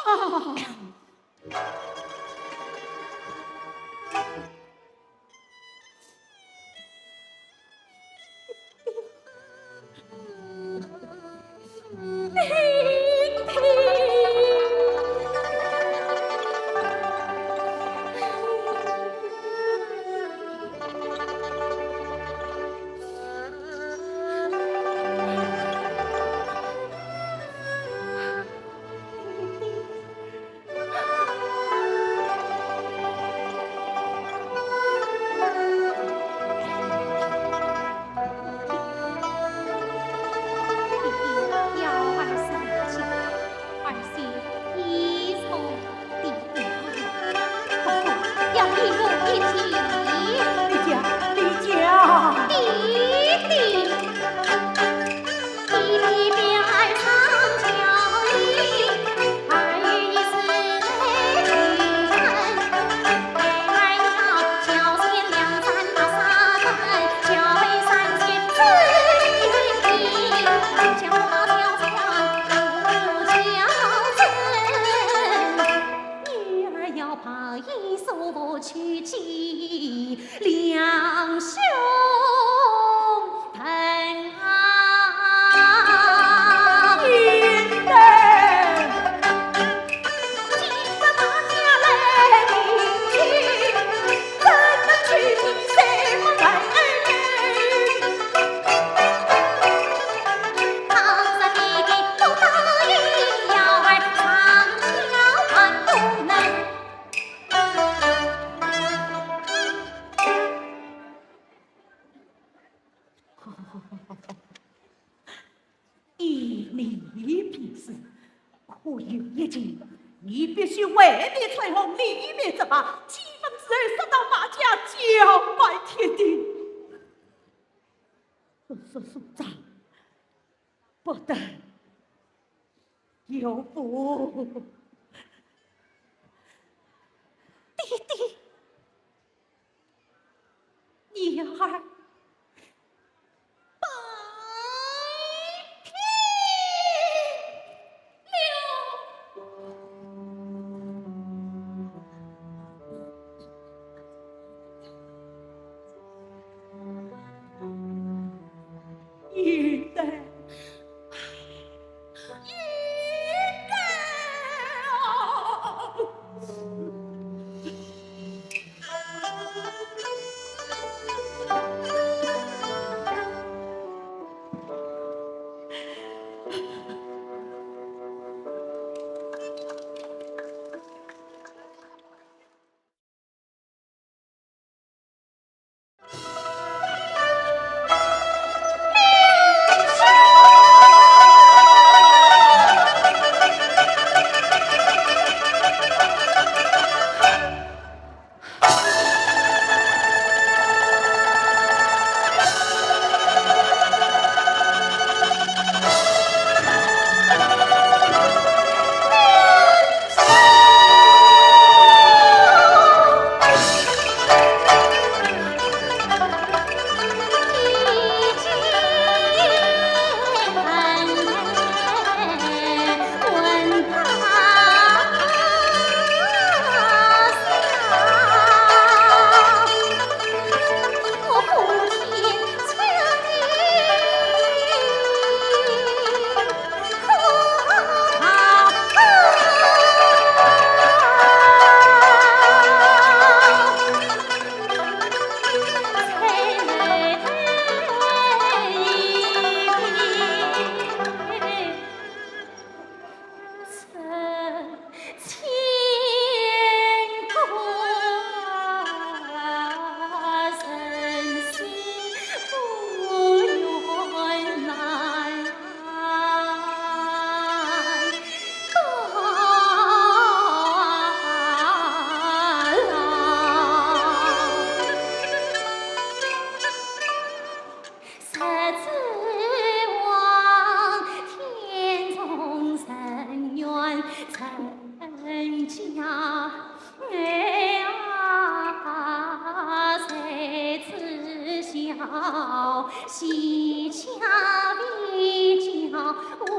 依你便是，可有一计，你必须外面吹红，里面织白，七分之二杀到马家，叫拜天地。我说首长，不得有误。爹爹， 女儿拜天。喜巧未巧我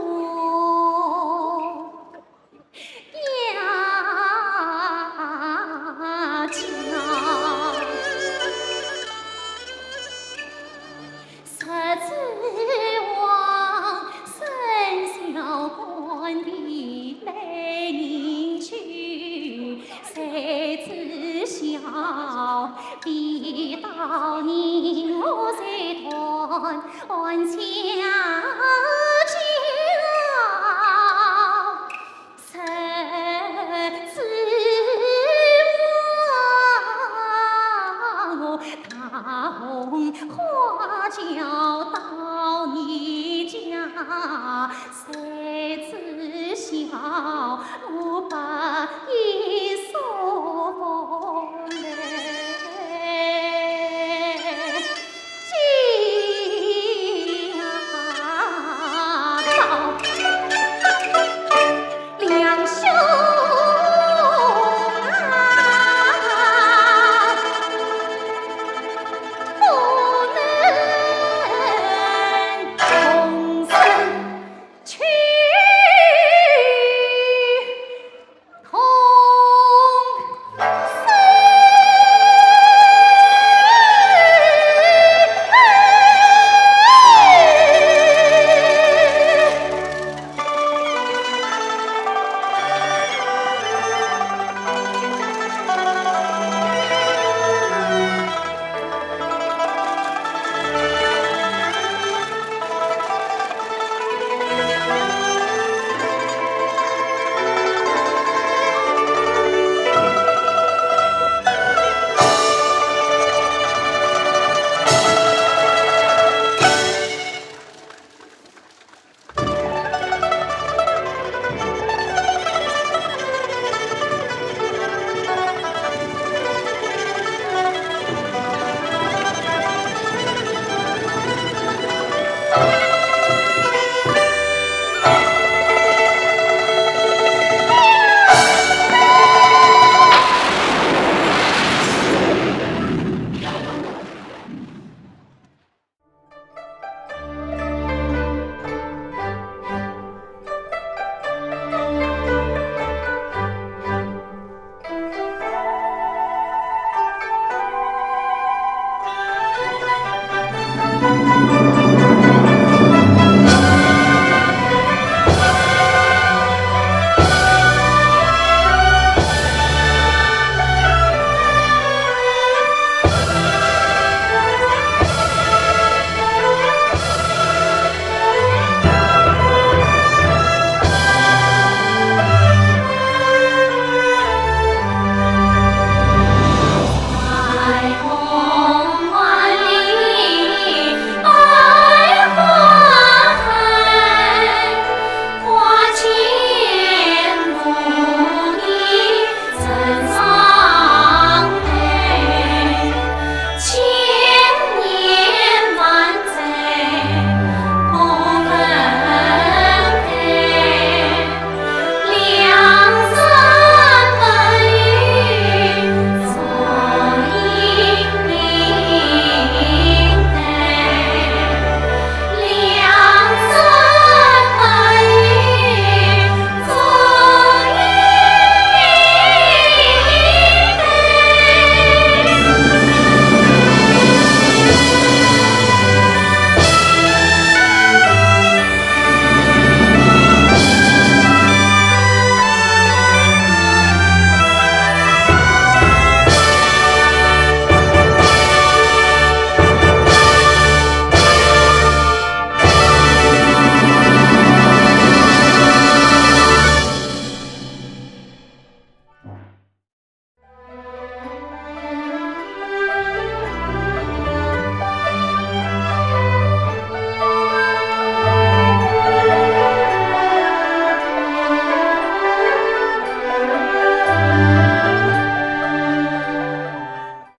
呀巧。十指王生小官的美人去，谁知晓，未到人我才断断肠。